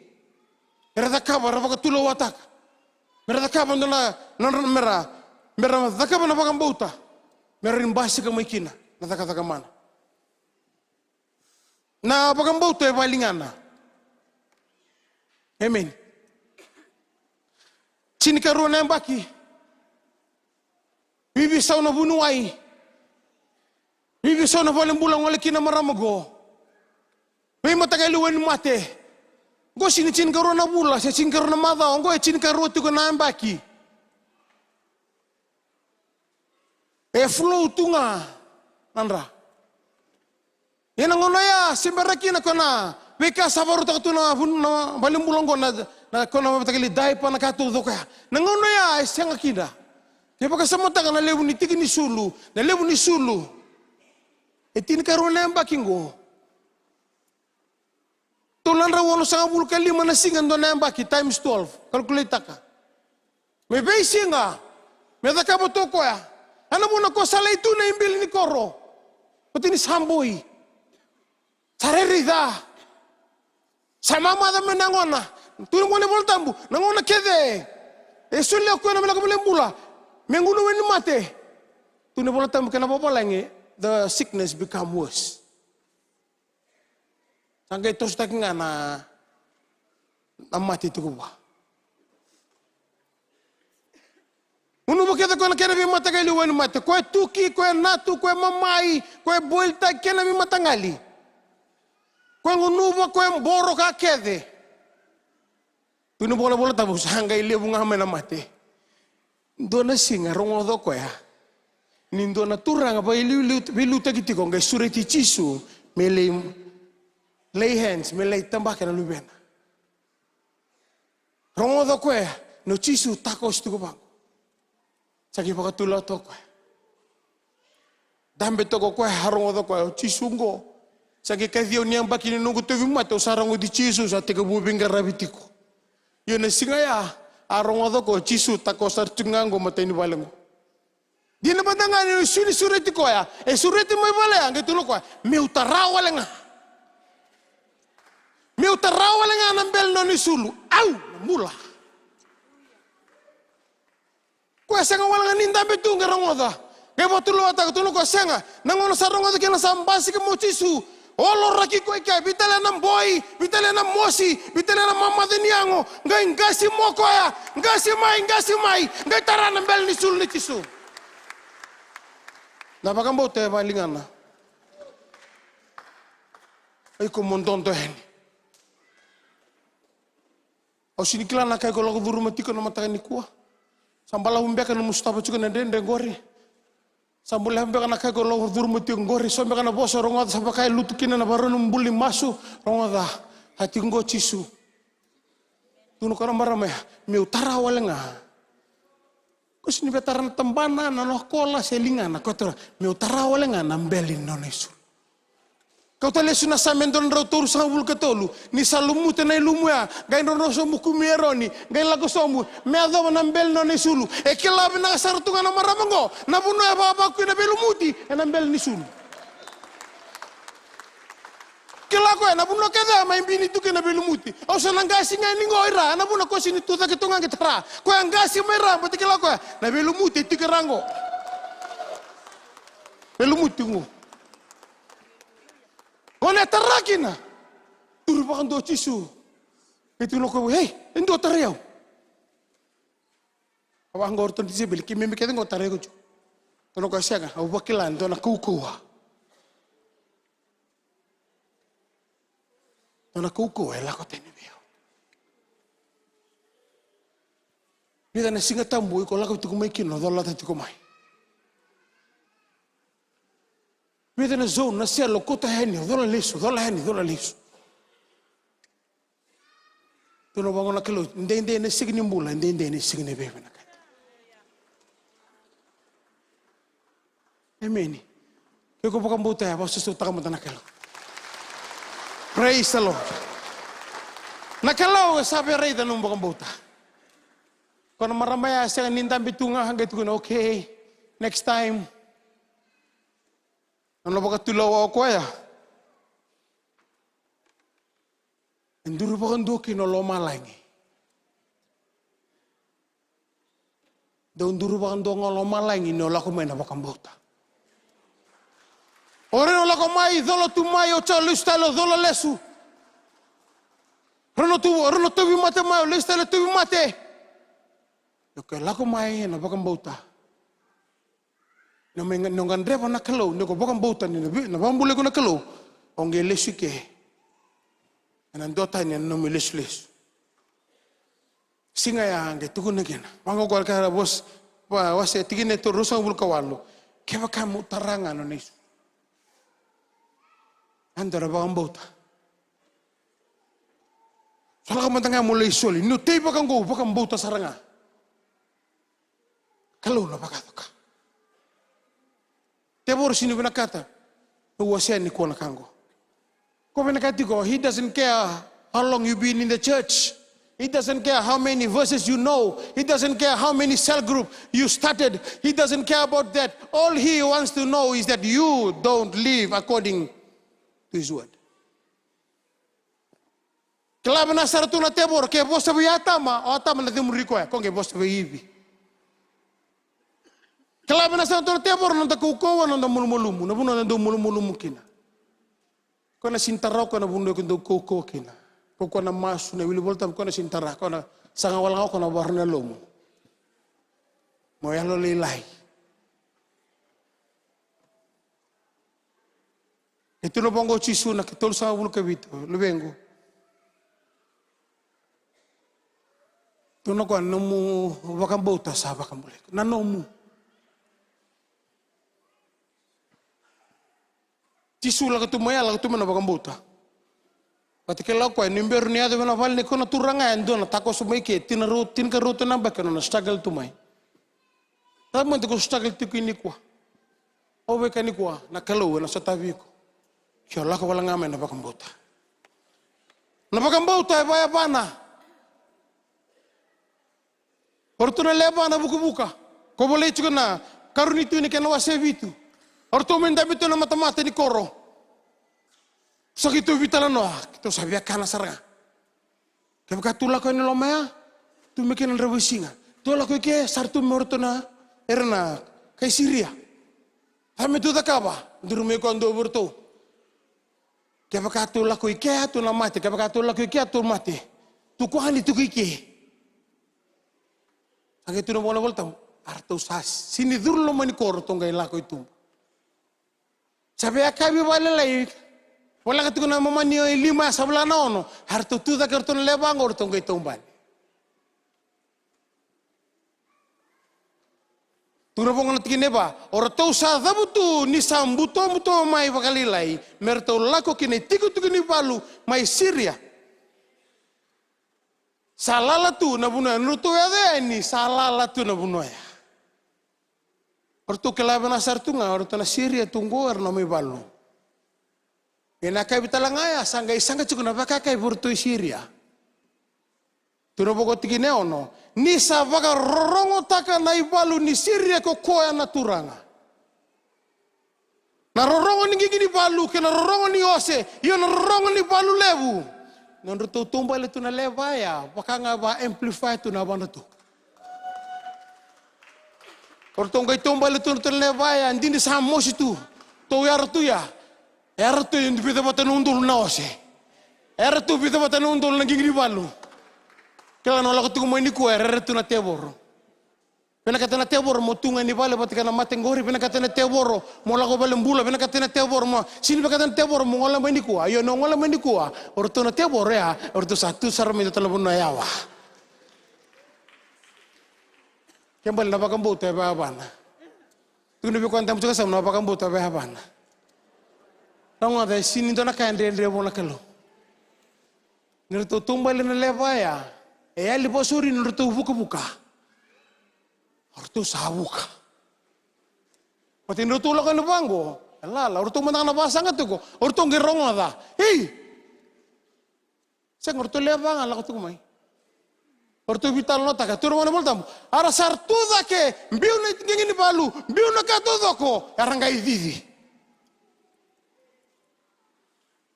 era cakava, era vakatulewataka. Mera cakava dua na, na, na, mera, mera cakava na vakabauta. Mera ni basika mai kina na cakacaka mana. Na vakabauta e vakaligana. Emeni. Tinikarua na yabaki. Veiveisau na vuniwai. Veiveisau na valenibula gole kina marama qo. Veimataqali wainimate. Qo sini tinikarua na vula, se tinikarua na macawa, qo e tinikarua tiko na yabaki. E flow tu ga na dra. Ia na gauna ya, se bera kina ko na veika sa vakarautaka tu na vun-, na valenibula qo na, na, ko na veimataqali diaper na ka taucoko ya. Na gauna ya, e sega kina. Ke vakasamataka na levu ni tiki ni sulu, na levu ni sulu. E tinikarua na yabaki qo. Tolu na drau onosagavulu ka lima na siga dua na yabaki times twelve. Calculate-taka. Me veisiga. Me cakava tu o koya. Ena vuna ko sa lai tu na ibili ni koro. Oti ni sa boi. Sa rairai ca. Sa mamaca mai na gona. Tukuna na iVola Tabu. Na gona kece. E solia o koya na vinaka valenibula. Me gunu wainimate. Tukuna na iVola Tabu kei na vavalagi. The sickness become worse. Sa qai tosotaki ga na, na mate tiko vua. Gunuva kece koya na kena veimataqali wainimate. Koya tuki, koya natu, koya mamai, koya boiltaki kena veimataqali. Koya gunuva, koya boro ka kece. Tukuna na iVola Tabu sa qai levu ga mai na mate. Dua na siga rogoca o koya ni dua na turaga veiliuliu, veiliutaki tiko qai sureti Jisu me lai lay hands, me lai tabaka na luvena. Rogoca o koya ni o Jisu takoso tiko vaqo. Sa qai vakatulewataka o koya. Dabe toka o koya, a rogoca o koya o Jisu qo. Sa qai kaci au ni yabaki ni noqu tauvimate, au sa rogoci Jisu sa tekivu veiqaravi tiko. Ia na siga ya, a rogoca ko Jisu, takoso sara tiko ga qo matai ni vale qo. Dina mada ga ni sui ni sureti koya, e sureti mai vale ya, qai tukuna o koya, meu tara wale ga. Meu tara wale ga na bele ni nona isulu. Au, na bula. Koya sega wale ga ni dabe tu qai rogoca. Qai vakatulewataka, tukuna o koya sega. Na gauna sa rogoca kina sa basika mai o Jisu. Oloraki koya i ke, veitalia na boi, veitalia na mosi, veitalia na mamaca ni yago. Qai qasi mai o koya, qasi mai, qasi mai. Qai tara na bele ni sulu nei Jisu. Na vakabauta e vakaligana. O iko mo dodo yani. Au sega ni kila na ka iko lako curuma tiko na mataka nikua. Sa balavu beka na nomu sotava tiko na dredre qori. Sa balavu beka na ka iko lako curuma tiko qori. So beka na vosa rogoca sa vaka e lutu kina na ivakarau ni bula ni masu. Rogoca. A tiko qo o Jisu. Tukuna o koya na marama ya, meu tara wale ga. Ko sega ni via tara na tabana, na nokola se ligana, ko tara, meu tara wale ga na bele ni nona isulu. Kauta lesu na Same dua na drau tolusagavulu ka tolu, ni sa lumuta na ilumu ya, qai drodro sobu kumi Eroni, qai lako sobu, me yacova na bele ni nona isulu. E kila vinaka sara tu ga na marama qo, na vanua e vakavaku kina na veilumuti, ena bele ni sulu. Kila koya, na vanua kece mai bini tu kina na veilumuti. Au sa na qasi ga ni qo i ra, na vanua ko sega ni tu cake tu ga qai tara. Koya qasi mai ra, baleta kila koya, na veilumuti e tiko i ra qo. Veilumuti qo. Gone e tara kina. Duri vakadua o Jisu. E tukuna o koya, ei, e dua tarai au. A vaqo o ratou na tisaipeli, keimami kece qo tarai iko. Tukuna o koya sega, au vakila e dua na kaukauwa. Dua na kaukauwa e lako tani vei au. Vica na Siga Tabu iko lako tiko mai kina, o colata tiko mai. Vica na zone, na selo, kauta yani, o cola lesu, cola yani, cola lesu. Tukuna vaqo na Kalou, edaidai na siga ni bula, edaidai na siga ni veivinakati. Emeni. Ke ko vakabauta ya, vakasosomitaka mada na Kalou. Praise the Lord. Na Kalou e sa via raica na nomu vakabauta. Ko na marama ya sega ni dabe tu ga, qai tukuna, okay, next time. Na nona vakatulewa o koya. E duri vakadua kina o lomalagi. Dau duri vakadua ga o lomalagi ni o lako mai na vakabauta. O rau na lako mai, cola tu mai, o sa lesu tale, o cola lesu. Rau na tu, rau na tauvimate mai, o lesu tale tauvimate. Ia o koya lako mai ena vakabauta. Ni o mai ga-, ni o gadreva na Kalou, ni ko vakabauta ni na vi-, na vakabulai iko na Kalou, o qai lesu i ke. Ena dua tani na nomu ilesulesu. Siga ya qai tukuna kina. Vaqo qo ka ra vos-, va-, wase tikina e tolusagavulu ka walu. Kevaka mo tara ga na nona isulu. Eda na vakabauta. Sa lako mada ga mo lai soli. Ni o tei vakaqo, vakabauta sara ga. Kalou na vakacoka. Tevoro sega ni vinakata. Au wasea nikua na ka qo. Ko vinakata tiko, he doesn't care how long you been in the church. He doesn't care how many verses you know. He doesn't care how many cell group you started. He doesn't care about that. All he wants to know is that you don't live according to his word. Kila vinaka sara tu na tevoro, ke vosa vei Atama, o Atama na cemuri koya, ko qai vosa vei Ivi. Kila vinaka sara tu na tevoro, na noda kaukauwa, na noda malumalumu, na vanua na dau malumalumu kina. Ko na sega ni tara o koya na vanua ko dau kaukauwa kina. Ko koya na masu, na wili Volatabu, ko na sega ni tara, ko na saga wale ga o koya na vara na lomu. Mo yalolailai. E tukuna vaqo o Jisu na ikatolusagavulu ka vitu, luvequ. Tukuna o koya na nomu vakabauta sa vakabulai iko. Na nomu. Jisu lako tu mai ya, lako tu mai na vakabauta. Vata kei lako koya, ni bera ni yaco vei na vale ni kona turaga ya, e dua na takoso mai ke, tina rua, tinikarua tu na yabaki, nona struggle tu mai. Cava mada ko struggle tiko kina nikua? Au via kaya nikua, na Kalou ena sotavi iko. Ke o lako wale ga mai na vakabauta. Na vakabauta e vayavana. O ratou na leva na vukavuka. Ko volai tiko na karua ni Tui na kena wase vitu. O ratou mai dabe tu na matamata ni koro. Sa keitou veitalanoa, keitou sa via kana sara ga. Kevaka tou lako yani loma ya, tou mai kina drau veisiga. Tou lako i ke, sa ratou mai o ratou na, era na kai Siria. Sa me tou cakava, duru mai koya dua vei ratou. Kevaka tou lako i kea tou na mate, kevaka tou lako i kea tou mate. Tou koya ni tou i ke. Sa qai tukuna vua na iVolatabu, a ratou sa sega ni curu loma ni koro, ratou qai lako i tuba. Sa via yakavi vakalailai, voleka tiko na mamani e lima, sa vola na ono, a ratou tu cake o ratou na lewe va qo, o ratou qai taubale. Tukuna vaqo na tikina e va, o ratou sa cavutu ni sa butobuto mai vakalailai me ratou lako ki na itikotiko ni valu mai Siria. Sa lala tu na vanua ya, na nodratou yaco yani, sa lala tu na vanua ya. O ratou kila vinaka sara tu ga, o ratou na Siria tu qo, era na mai valu. Ia na yakavi tale ga ya, sa qai saqa tiko na vakayakavi vei ratou i Siria. Tukuna vaqo tikina e ono, ni sa vakarorogotaka na ivalu ni Siria ko koya na Turaga. Na rorogo ni qiqi ni valu kei na rorogo ni ose, io na rorogo ni valu levu. Nodratou taubale tu na lewe va ya, vaka ga va amplify tu na yavadratou. O ratou qai taubale tu na lewe va ya, dina sa mosi tu. Tou yara tu ya. Era tu e vica vata na udolu na ose. Era tu vica vata na udolu na qiqi ni valu. Kila na lako tiko mai nikua, era tu na tevoro. Vinakata na tevoro mo tu ga ni vale vata kei na mate qori, vinakata na tevoro mo lako vale bula, vinakata na tevoro mo, sega ni vinakata na tevoro mo gole mai nikua, io na gole mai nikua, o ratou na tevoro ya, o ratou sa tu sara mai na tala vanua yawa. Ke bale na vakabauta e vayavana. Tukuna vei koya dabe tiko e yasamu na vakabauta e vayavana. Rogoca, e sega ni dua na ka e dredre vua na Kalou. Ni ratou taubale na lewe va ya, e yali vakasauri ni ratou vukavuka. O ratou sa vuka. Oti ni ratou lako yani vaqo, e lala, o ratou mada ga na vakasaqa tiko, o ratou qai rogoca. Ei! Sega, o ratou lewe va ga lako tiko mai. O ratou veitalanoataka, tukuna vua na iVolatabu. A ra sa ra tu cake, biu na qiqi ni valu, biu na ka taucoko, era qai cici.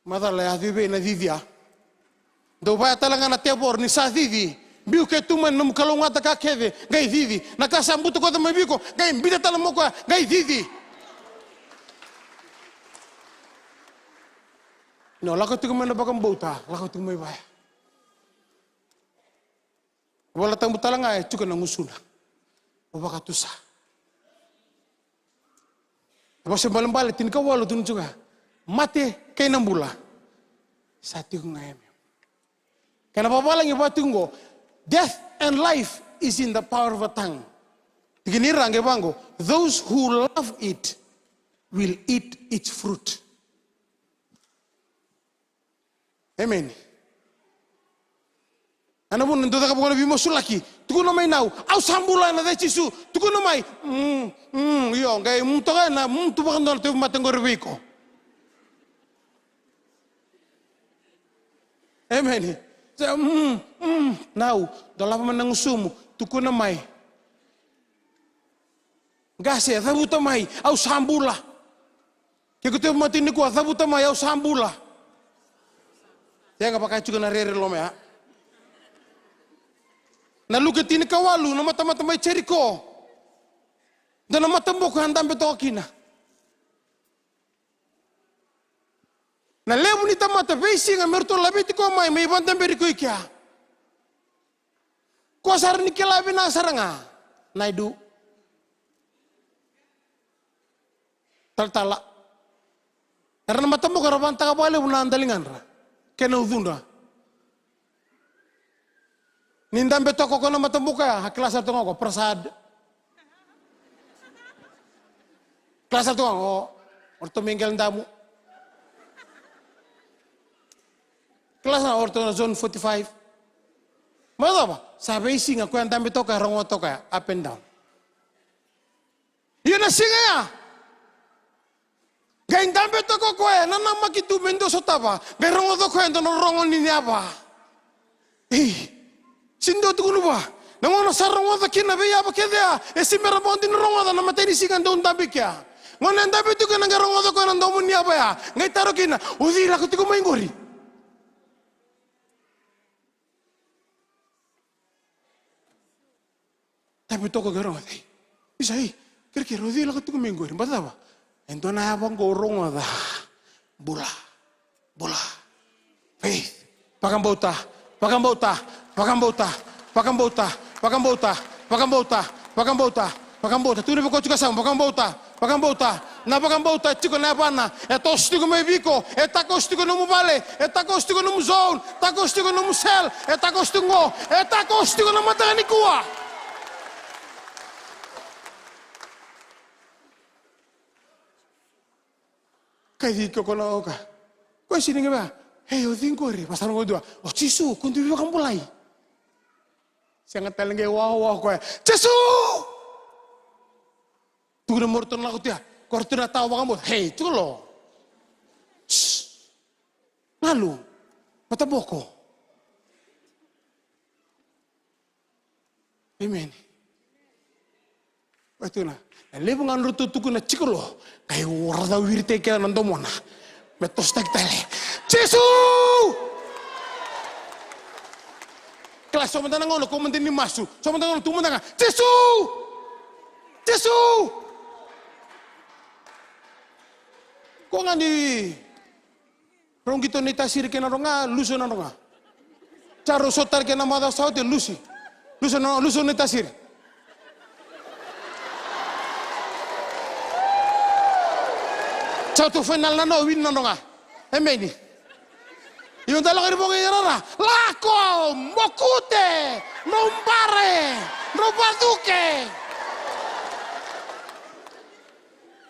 Macala ya, cei vei na cici ya? Dau vaya tale ga na tevoro ni sa cici. Biu ke tu mai na nomu kalougata ka kece, qai cici. Na ka sa butakoca mai vei iko, qai biuta tale mai o koya, qai cici. Ni o lako tiko mai na vakabauta, lako tiko mai vaya. Vola Tabu tale ga e tiko na gusuna. O vakatusa. E vosa ibalebale tinikawalu tukuna tiko ya. Mate kei na bula. Sa tiko ga e me. Kena vavalagi va tiko qo. Death and life is in the power of a tongue. Tiki ni ra qai vaqo. Those who love it will eat its fruit. Emeni. Ena vuna dou cakava na veimasulaki. Tukuna mai nau, au sa bula ena yaca i Jisu. Tukuna mai, mm, mm, io, qai mm toka ena mm tu vakadua na tauvimate qori vei iko. Emeni. Sa, mm, mm, nau, dolava mai na gusumu. Tukuna mai. Qase, cavuta mai, au sa bula. Ke ko tiko vata nikua, cavuta mai, au sa bula. Sega, vaka e tiko na rere loma ya. Na Luke tinikawalu, na matamata mai Jeriko. Dua na mataboko a dabe toka kina. Na levu ni tamata veisiga me ratou laveti koya mai, me vakadaberi koya i kea. Ko sa rawa ni kila vinaka sara ga na idu. Talatala. Era na mataboko era vagataka vakalevu na daligadra kei na ucudra. Ni dabe toka ko na mataboko ya, a kila sara toka ko prasad. Kila sara toka ko, o ratou mai Qeledamu. Kila sara o ratou na zone forty-five. Mai cava, sa veisiga ko ya dabe toka, rogo toka ya, up and down. Ia na siga ya. Qai dabe toka o koya, nanamaki tu me dua sotava, qai rogoca o koya e dua na rorogo ni yava. Ei, sega ni dua tukuna vua. Na gauna sa rogoca kina na veiyava kece ya, e se bera vakadua ni rogoca na matai ni siga dau dabe kea. Gauna e dabe tu kina qai rogoca o koya na domo ni yava ya, qai taro kina, o cei lako tiko mai qori? Dabe toka qai rogoca. Isa, ei, kerekere, o cei lako tiko mai qori? Baleta cava? E dua na yava qo au rogoca. Bula. Bula. Faith. Vakabauta. Vakabauta. Vakabauta. Vakabauta. Vakabauta. Vakabauta. Vakabauta. Vakabauta. Tukuna vei koya tiko e yasamu, vakabauta. Vakabauta. Na vakabauta e tiko na yavana. E toso tiko mai vei iko. E takoso tiko nomu vale. E takoso tiko nomu zone. Takoso tiko nomu cell. E takoso tiko qo. E takoso tiko na mataka nikua. Kaci ke o koya na oka. Koya sega ni via. Ei, o cei qori? Vasa rogo dua. O Jisu, ko dui vakabulai. Sega tale qai wawa o koya. Jisu! Tukuna mo ratou na lako tu ya. Ko ratou na tawa vakabauta. Hei, tiko lo. Shh. Galu. Mataboko. Emeni. Vei tukuna, na levu ga nodratou tukuna tiko lo, qai racawiri tale kece na domona. Me tosotaki tale. Jisu! Kila, so mada na gauna ko mada ni masu. So mada na gauna tu mada ga. Jisu! Jisu! Ko ga ni rau qito na itasiri kei na rogo ga, lusu na rogo ga. Sa rau sota tale kei na macawa sa oti, lusi. Lusu na, lusu na itasiri. Sa tu fainal na no, win na rogo ga. Emeni. Io, da lako ni voqa i rara. Lako, mokute, drau bare, drau vacuke.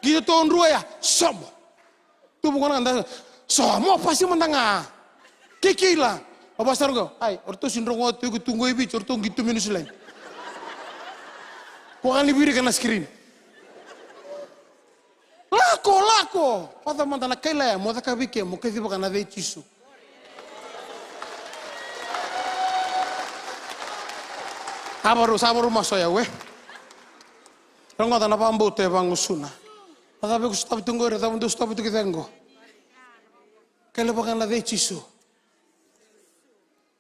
Qito tu drua ya, somo. Tu vaqo na gada, so mo pasi mada ga. Ke kila. Au vasa rogo. Ai, o ratou sega ni rogo tu, iko tu qo i Viti, o ratou qito mai Niusiladi. Ko ga ni virika na screen. Lako, lako. Vata mada na kaila ya, mo caka vei ke, mo kacivaka na yaca i Jisu. Sa vakarau, sa vakarau masu o yau, e. Rogoca na vakabauta e vagusuna. Na cava iko sotava tu qori, na cava dou sotava tu kece qo. Kaila vaka na yaca i Jisu.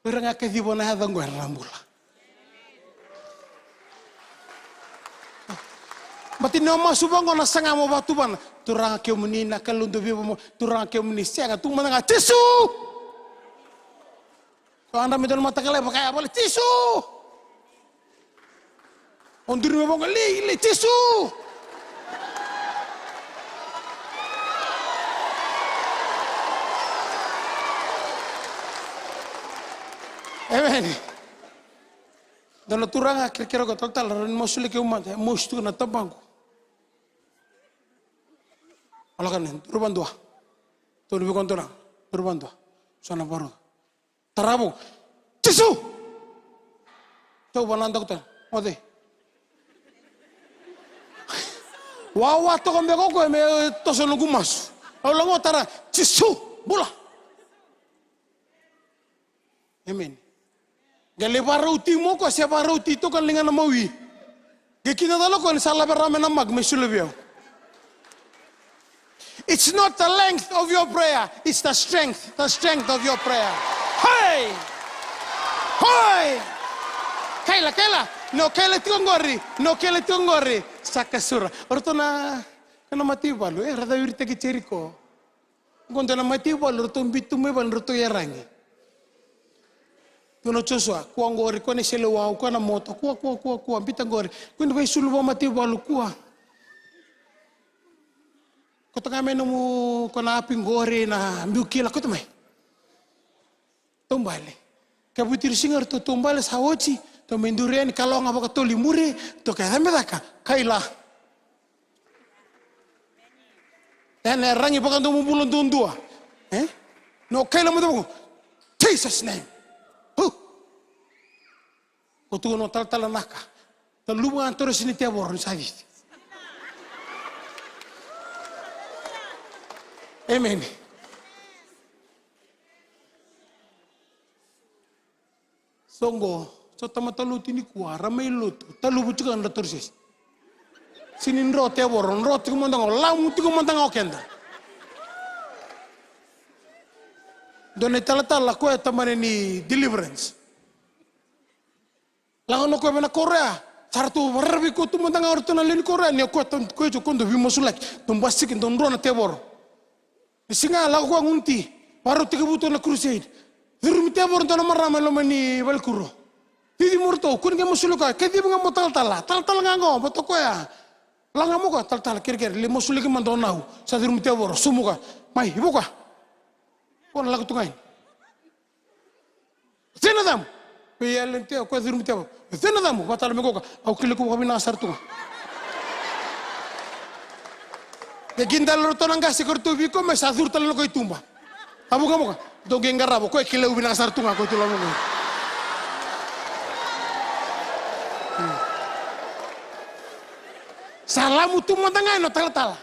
O ira ga kaciva na yaca qo era na bula. Baleta ni o masu vaqo na saga mo vakatuvana. Turaga kemuni na Kalou dau veivakamau. Turaga kemuni sega tu mada ga Jisu. O yadra me dua na mataqali vakayavali Jisu. O duri me vaqo lei, lei, Jisu. Emeni. Dua na turaga kerekere ko talatala, rawa ni masulaki au mada, e mosi tu na tabaqu. Olaka ne, duru vadua. Tolu vei koya dua na, duru vadua. Sa na varu. Taravo. Jisu! Tau vana daku tana. O cei? Wawa toka beka o koya me toso noqu masu. Au lako tara. Jisu! Bula! Emeni. Qai lai varauti mo koya se varauti toka na ligana mawi. Qai kina tale o koya ni sa lave rawa mai na mug me solia vei au. It's not the length of your prayer, it's the strength, the strength of your prayer. Hoi! Hoi! Kaila, kaila, ni o kaila tiko qori, ni o kaila tiko qori, sa kasura. O ratou na, na mataivalu, e, ra cawiritaki Jeriko. Qo dua na mataivalu, ratou biu tu mai vale, ratou iyaragi. Tukuna o Josua, kua qori, kua na iseleiwau, kua na moto, kua, kua, kua, kua, biuta qori. Kua ni vakaisulu vakamataivalu, kua. Kauta ga mai nomu, ko na api qori, na biu kila, kauta mai. Taubale. Ka vuti ira siga ratou taubale sa oti, tou mai duri yani, kaloga vakatolu i muri, tou kaya, cabe caka, kaila. Ena yaragi vakadomobula duadua. E? No kaila mada vaka, Jesus name. Hu. Ko tukuna o talatala naka. Taluva ga na toresi ni tevoro ni sa cici. Amen. So qo, so tamata lotu nikua, ra mai lotu, taluvu tiko na torisese. Sega ni dro tevoro, dro tiko mada ga, lamu tiko mada ga o keda. Dua na italatala koya tabana ni deliverance. Lako na koya vei na koro ya, sa ratou raravi koya tu mada ga o ratou na lewe ni koro ya, ni o koya tu, koya tu, koya dau veimasulaki, dau basika, dau dro na tevoro. Ni siga lako koya gunu ti, vakarau tekivu tu na crusade. Curumi tevoro dua na marama e loma ni valekuro. Cici mo ratou, kua ni qai masulaki koya, kacivi ga mo talatala, talatala ga qo, mo toka koya. Lako ga mo koya, talatala, kerekere, lai masulaki mada o nau, sa curumi tevoro, sauma koya, mai, vo koya. Vo na lako tu ga yani. Cei na yacamu? Vei Ellen Teo, koya curumi tevoro. Cei na yacamu? Vakatala mai qo ka, au kilai iko vakavinaka sara tu ga. Qai kidali ratou na qase ka ratou vei koya mai sa curu tale na koya i tuba. A vuka mo ka, dou qai qarava, koya kilai au vinaka sara tu ga, koya tu loma qo. Sa lamu tu mada ga yani o talatala.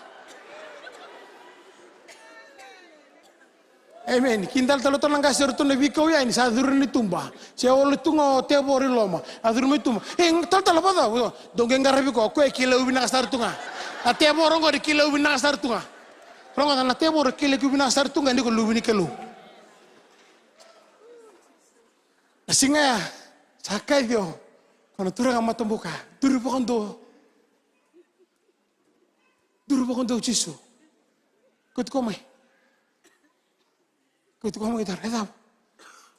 Amen. Kidali tale o ratou na qase, o ratou na veikau yani, sa curu na i tuba. Se olo tu ga o tevoro i loma. A curu mai tuba. E, talatala, vakacava? Dou qai qaravi koya, koya e kilai au vinaka sara tu ga. Na tevoro qori e kilai au vinaka sara tu ga. Rogoca, na tevoro e kilai iko vinaka sara tu ga, ni ko luve ni Kalou. Na siga ya, sa kaci o koya na turaga mataboko, duri vakadua. Duri vakadua o Jisu. Kauti koya mai. Kauti koya mai, taro, e cava?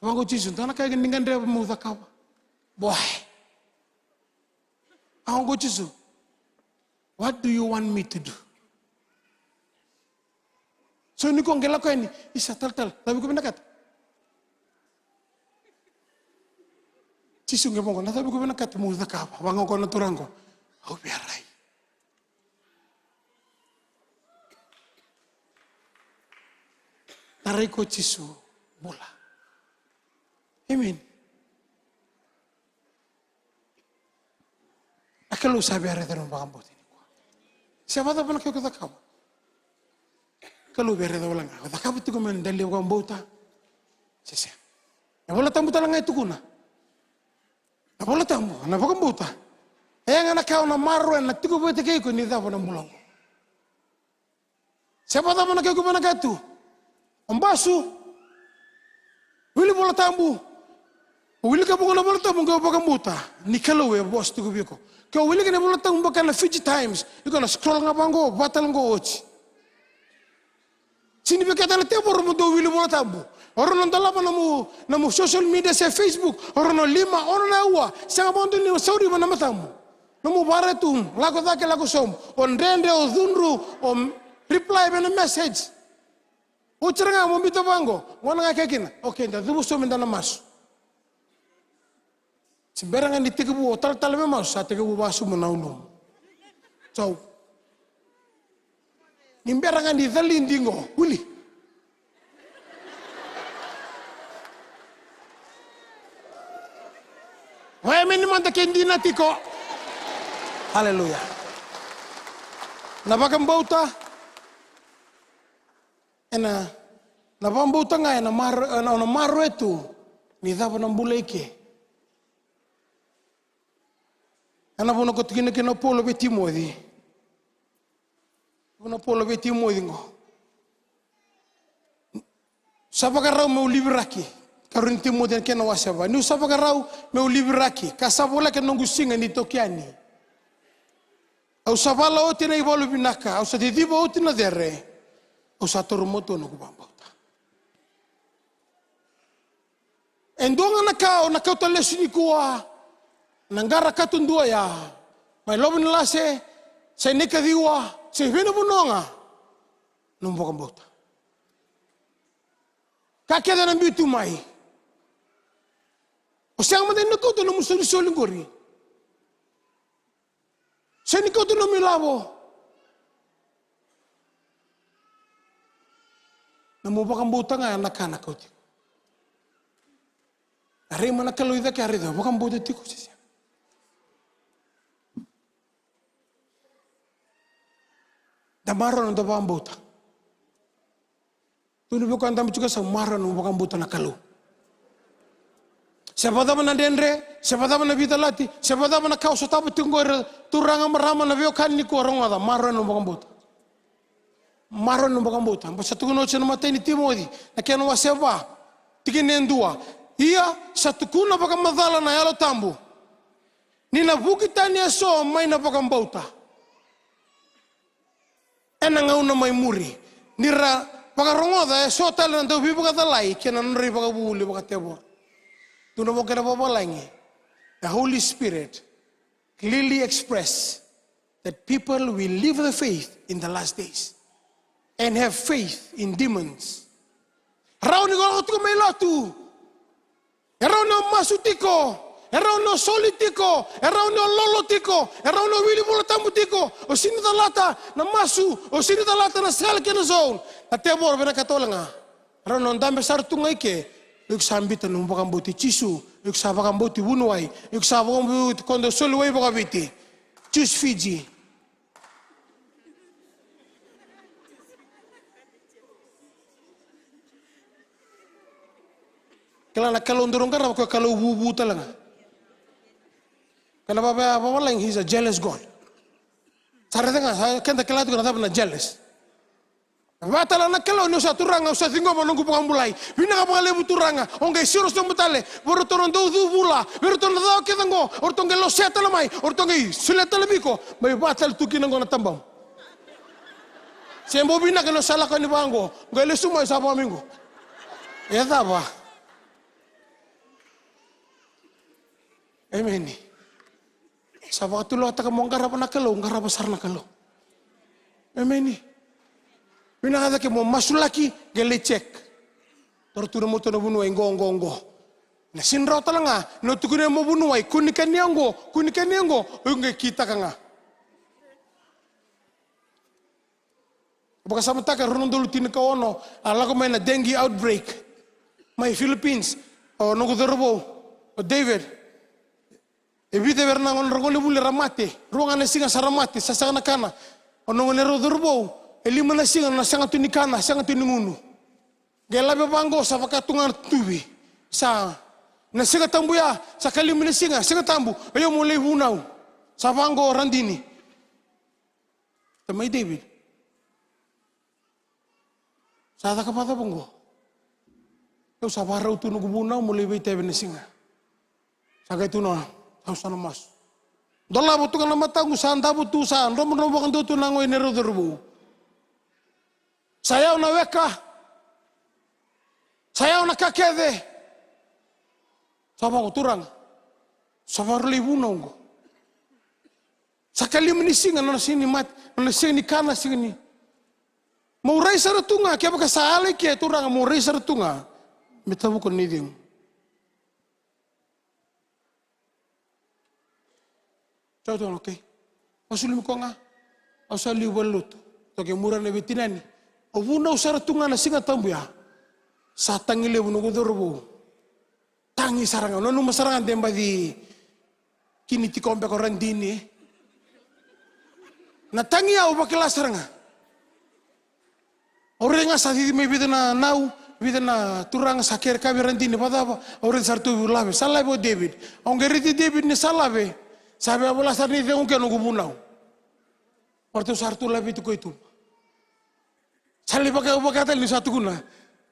Vaqo o Jisu, dua na ka ni gadreva meu cakava. Boy. A vaqo o Jisu. What do you want me to do? So ni ko qai lako yani, isa, talatala, cava iko vinakata? Jisu qai vaqo, na cava iko vinakata meu cakava? Vaqo na turaga qo, au via rai. Na rai ko Jisu bula. Amen. Na Kalou sa via raica na nomu vakabauta nikua. Se vakacava na ka iko cakava, Kalou via raica wale ga. O cakava tiko me dali vakabauta se sega. Na iVola Tabu tale ga e tukuna. Na iVola Tabu, na vakabauta, e yaga na ka o na maroroya na tiko vata kei iko ni cava na bula oqo. Se vakacava na ka iko vinakata tu, o basu, wili iVola Tabu. O wilika vaqo na iVola Tabu, qai o vakabauta ni Kalou e vosa tiko vei iko. Ke o wilika na iVola Tabu vaka na Fiji Times, iko na scroll ga vaqo, vata tale qo oti. Sega ni vei keda na tevoro mo dau wili iVola Tabu. O rau na dolava nomu, nomu social media se Facebook, o rau na lima, ono na aua, sega vakadua ni sauriva na matamu. Nomu vakaraitu, lako cake, lako sobu. O dredre, o cudru, o reply vei na message. Oti sara ga mo biuta vaqo, gona ga kece kina. Okay, da cuva sobu, da na masu. Se bera ga ni tekivu o talatala me masu, sa tekivu vakasobu na ulumu. So, ni bera ga ni calidi qo, wili. Vaya me ni mada ke dina tiko. Aleluya. Na vakabauta, ena, na vakabauta ga ena maro, ena, na maro e tu ni cava na bula i ke. Ena vuna ko tukuna kina o Paula vei Timoci. Vuna o Paula vei Timoci qo. Sa vakarau meu liviraki. Karua ni Timoci na kena wase va. Niu sa vakarau meu liviraki. Ka sa voleka na noqu siga ni toki yani. Au sa vala oti na ivalu vinaka. Au sa ciciva oti na cere. Au sa taura matua noqu vakabauta. E dua ga na ka o na kauta lesu nikua, na qara katudua ya, mai Lovo ni Lase, se Nakaciwa, se vei na vanua ga, nomu vakabauta. Ka kece na biu tu mai. O sega mada ni na kauta nomu solisoli qori. Sega ni kauta nomu ilavo. Nomu vakabauta ga na ka na kauti iko. Na rai mai na Kalou i cake, a raica o vakabauta tiko se sega. Da maroroya na noda vakabauta. Tukuna vei koya dabe tiko, sa maroroya na nomu vakabauta na Kalou. Se vakacava na dredre, se vakacava na veicalati, se vakacava na ka o sotava tiko qori, turaga, marama, na veiwekani, ni ko rogoca, maroroya na nomu vakabauta. Maroroya na nomu vakabauta. Baleta sa tukuna oti ena imatai ni Timoci, na kena wase va, tikina e dua. Ia, sa tukuna vakamacala na Yalo Tabu, ni na vuki tani eso mai na vakabauta ena gauna mai muri. Ni ra vakarogoca eso tale na dauveivakacalai kei na nodra ivakavuvuli vakatevoro. Tukuna vaqo na vavalagi, the Holy Spirit clearly express that people will leave the faith in the last days and have faith in demons. Rawa ni ko lako tiko mai lotu, e rawa ni o masu tiko, e rawa ni o soli tiko, e rawa ni o lolo tiko, e rawa ni o wili Vola Tabu tiko, o sega ni calata na masu, o sega ni calata na cell kei na zone. Na tevoro vinakata wale ga, e rawa ni o dabe sara tu ga i ke. Iko sa biuta na nomu vakabauti Jisu, iko sa vakabauti vuniwai, iko sa vakabauti koya dau soli wai vakaviti. Choose Fiji. Kila na Kalou daru qarava, o koya Kalou vuvu tale ga. Kena vava, vavalagi, he's a jealous God. Sa raica ga, sa keda kila tiko na cava na jealous. Vaka tale na Kalou, ni o sa Turaga, o sa ciqoma noqu vakabulai. Vinaka vakalevu Turaga, o qai siro sobu tale vei ratou na dau cuvula, vei ratou na cau kece oqo, o ratou qai losea tale mai, o ratou qai solia tale vei iko, mai vaka tale tu kina oqo na tabamu. Se bau vinaka ni o sa lako yani vaqo, qai lesu mai sa vaka mai qo. E cava? Emeni. Sa vakatulewataka mo qarava na Kalou, qarava sara na Kalou. Emeni. Vinaka cake mo masulaki, qai lai check. Toro tu na moto na vuniwai qo, qo, qo. Na sega ni rawa tale ga ni o tukuna mo vuniwai, kua ni kania qo, kua ni kania qo, o iko qai kitaka ga. Vakasamataka, rua na udolu tinikaono, a lako mai na dengue outbreak mai Philippines. O noqu cauravou, o David. E vica vei ira na gone, ra gonevuli era mate. Rua ga na siga sa ra mate, sa sega na kana. O noqu neirau cauravou, e lima na siga na sega tu ni kana, sega tu ni gunu. Qai lave vaqo, sa vaka tu ga na tuvi. Sa, na Siga Tabu ya, sa ka lima ni siga, Siga Tabu, o yau mo lai vunau. Sa vaqo Radini. Tamai David, sa caka vakacava oqo? Au sa vakarau tu noqu vunau meu lai veitavi na siga. Sa qai tukuna, au sa na masu. Dolava tu ga na mataqu, sa davo tu, sa dromodromo vakadua tu na yago i neirau cauravou. Sa yawa na weka. Sa yawa na ka kece. Sa vaqo, Turaga, sa vakarau lai vunau oqo. Sa ka lima ni siga, na nona sega ni mate, na nona sega ni kana, sega ni. Meu rai sara tu ga, kevaka sa yali ke, Turaga, meu rai sara tu ga me tavuka na icegu. Sa tukuna, okay. Vasulumi koya ga. Au sa liu valenilotu. Toki muria na veitinani. Au vunau sara tu ga na Siga Tabu ya. Sa tagi levu noqu cauravou. Tagi sara ga, nanuma sara ga de baci kini tiko beka o Radini. Na tagi au vakila sara ga. Au raica ga sa cici mai vica na nau, vica na turaga sa kere ka vei Radini, vakacava, au raica sara tu vei Lave, sa Lave o David. Au qai raici David ni sa Lave, sa via vola sara ni cegu ke noqu vunau. O ratou sa ratou laveti koya i tuba. Sa lai vaka, vaka tale ni sa tukuna,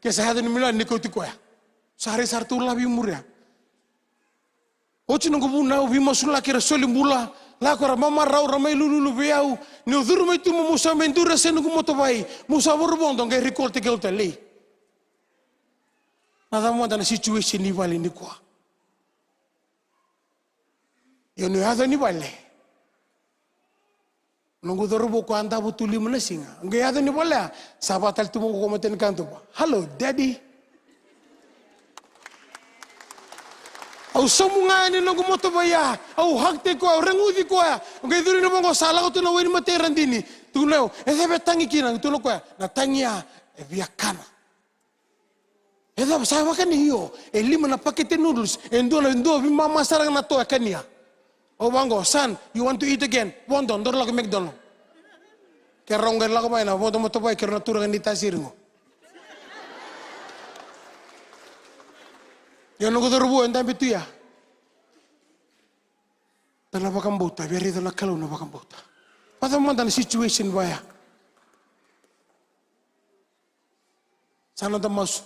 ke sa yaco ni milioni ni kauti koya. Sa rai sa ratou lave i muria. Oti noqu vunau, veimasulaki, ra soli bula, lako ra mamarau, ra mai lululu vei au, niu curu mai tuba meu sa mai duri ese noqu motobai, meu sa vorovodo, qai recall-taki au tale. Na cava mada na situation ni vale nikua? Ia niu yaco ni vale. Noqu cauravou koya a davo tu lima na siga. Qai yaco ni volea, sa vaka tale tu mai qo ko matai ni katuba. Hello, daddy. Au sauma ga yani noqu motobai ya, au hug-taki koya, au reguci koya. Qai curu ni vaqo sa lako tu na wainimatai Radini. Tukuna o yau, e cava e tagi kina? Tukuna o koya, na tagi ya, e via kana. E cava sa vakani? Io, e lima na pakete noodles, e dua na, dua veimama sara ga na toa e kania. Au vaqo, son, you want to eat again? Vodo, daru lako i McDonald. Keirau qai lako mai na vodo motobai, keirau na turaga ni tasiri qo. Ia noqu cauravou e dabe tu ya. Da na vakabauta, via raica na Kalou na vakabauta. Vacava mada na situation vaya. Sa noda masu.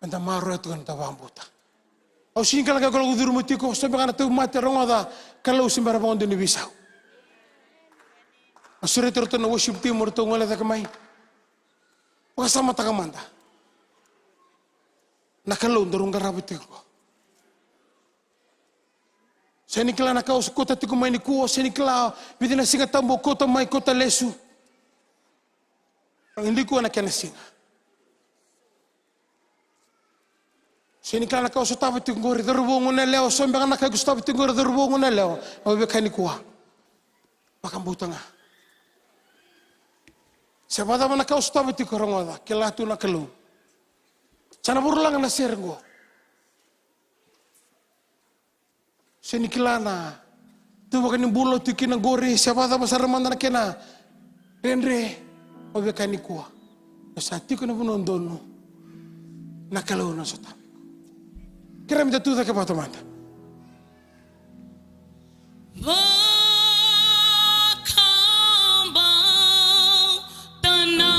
Meda maroroya tiko na noda vakabauta. Au sega ni kila na ka ko lako curuma tiko, so beka na tauvimate, rogoca, Kalou se bera vakadua ni veisau. Au sureti iratou na worship team mo ratou gole cake mai. Vakasamataka mada. Na Kalou daru qarava tiko qo. Se ni kila na ka o sa kauta tiko mai nikua, se ni kila vica na Siga Tabu o kauta mai, kauta lesu. Nikua na kena siga. Se ni kila na ka o sotava tiko qori, cauravou, goneyalewa, so beka na ka iko sotava tiko qori, cauravou, goneyalewa, au via kaya nikua. Vakabauta ga. Se vakacava na ka o sotava tiko, rogoca, kila tu na Kalou. Sa na vurulaga na sere qo. Se ni kila na tu vaka ni bula tu kina qori, se vakacava sara mada na kena dredre, au via kaya nikua. Sa tiko na vanua donu, na Kalou na sotava. Kerea meda tu cake vata mada. Vakabauta na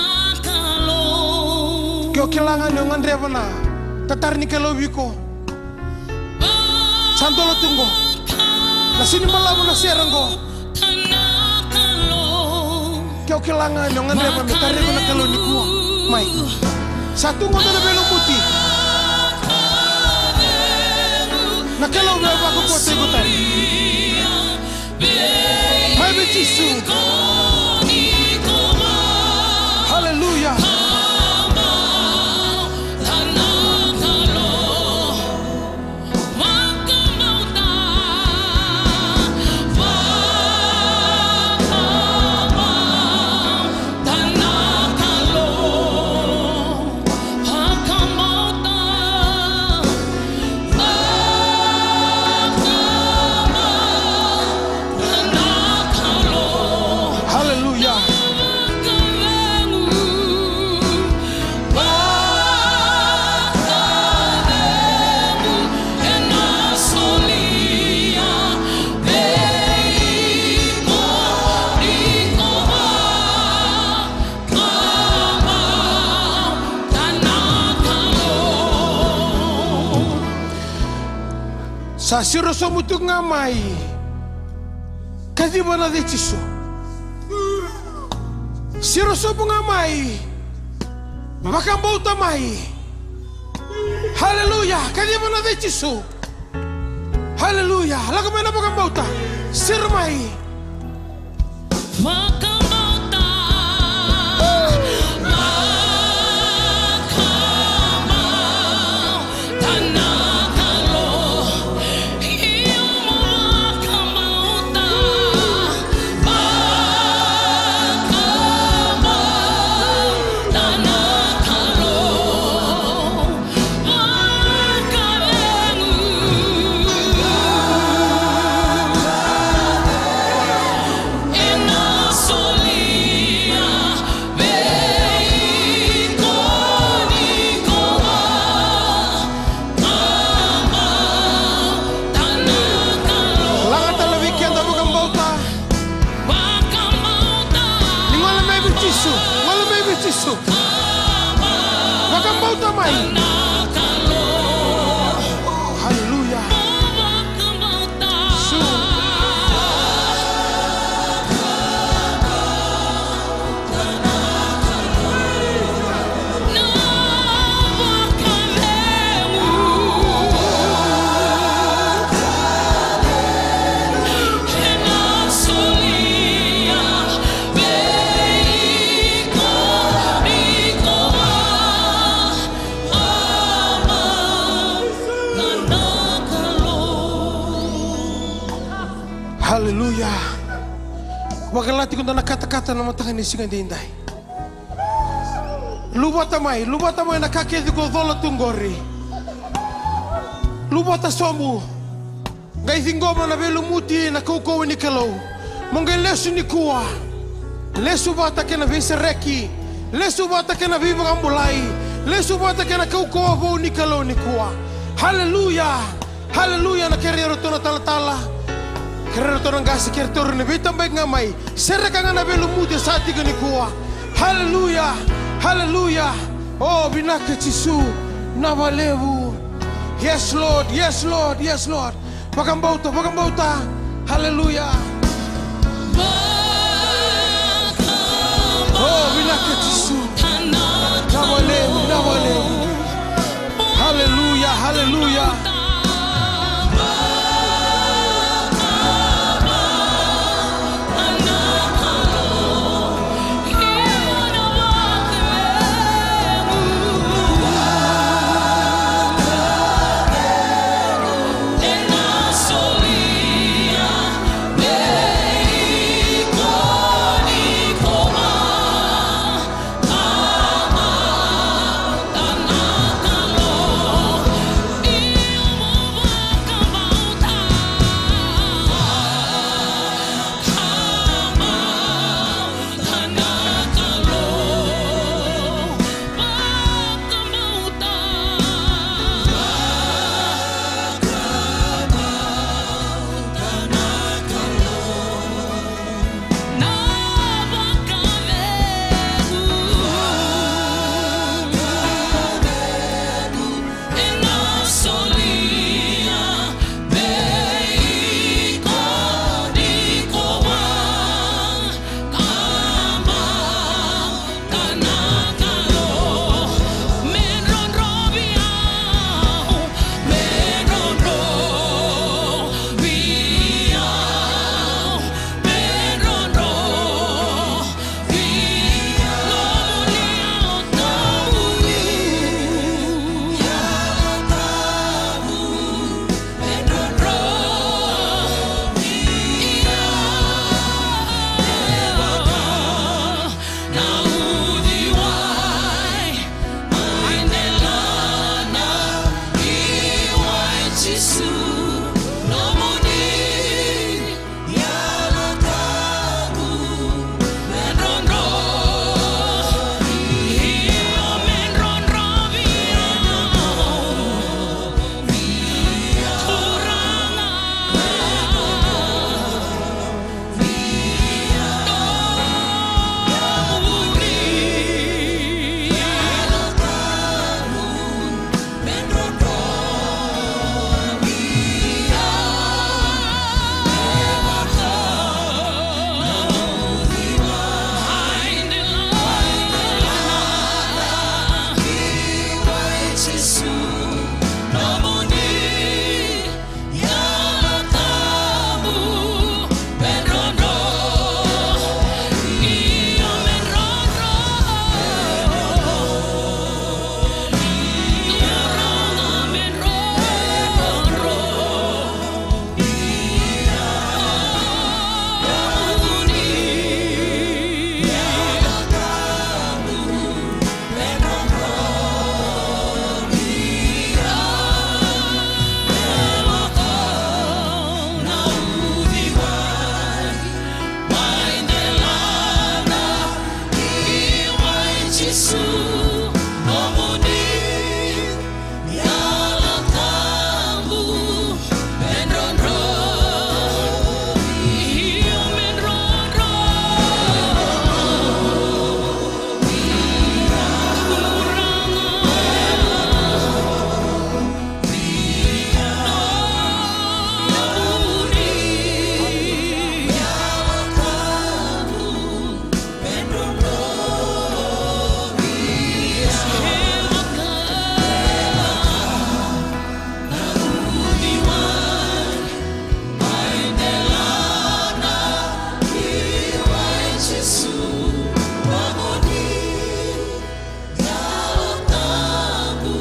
Kalou. Ke o kila ga ni o gadreva na tatara ni Kalou vei iko. Sa dola tu qo. Na sini balavu na sere qo. Ke o kila ga ni o gadreva me tara iko na Kalou nikua. Mai. Sa tu qo na veilumuti. Na Kalou me vakabauta iko tani. Mai vei Jisu. Haleluya. Haleluya. Sa siro sobu tu ga mai. Kaciva na yaca i Jisu. Siro sobu ga mai. Vakabauta mai. Haleluya. Kaciva na yaca i Jisu. Haleluya. Lako mai na vakabauta. Siro mai. Vakabauta. Vakabauta na Kalou. Io, vakabauta. Vakabauta na Kalou. Laga tale vei keda vakabauta. Ni gole mai vei Jisu, gole mai vei Jisu. Vakabauta mai. Haleluya. Jisu. Haleluya. Vakila tiko na katakata na mataka ni siga daidai. Luvata mai, luvata mai na ka kece ko cola tu qori. Luvata sobu. Qai ciqoma na veilumuti, na kaukauwa ni Kalou. Mo qai lesu nikua. Lesu vata kei na veisereki. Lesu vata kei na veivakabulai. Lesu vata kei na kaukauwa vou ni Kalou nikua. Haleluya. Haleluya. Na kerei iratou na talatala, kerei iratou na qase, kerei iratou na veitabaki ga mai. Sereka ga na veilumuti sa tiko nikua. Haleluya. Haleluya. O, vinaka Jisu. Vinaka vakalevu. Yes Lord, yes Lord, yes Lord. Vakabauta, vakabauta. Haleluya. O, vinaka Jisu. Vinaka vakalevu, vinaka vakalevu. Haleluya, haleluya.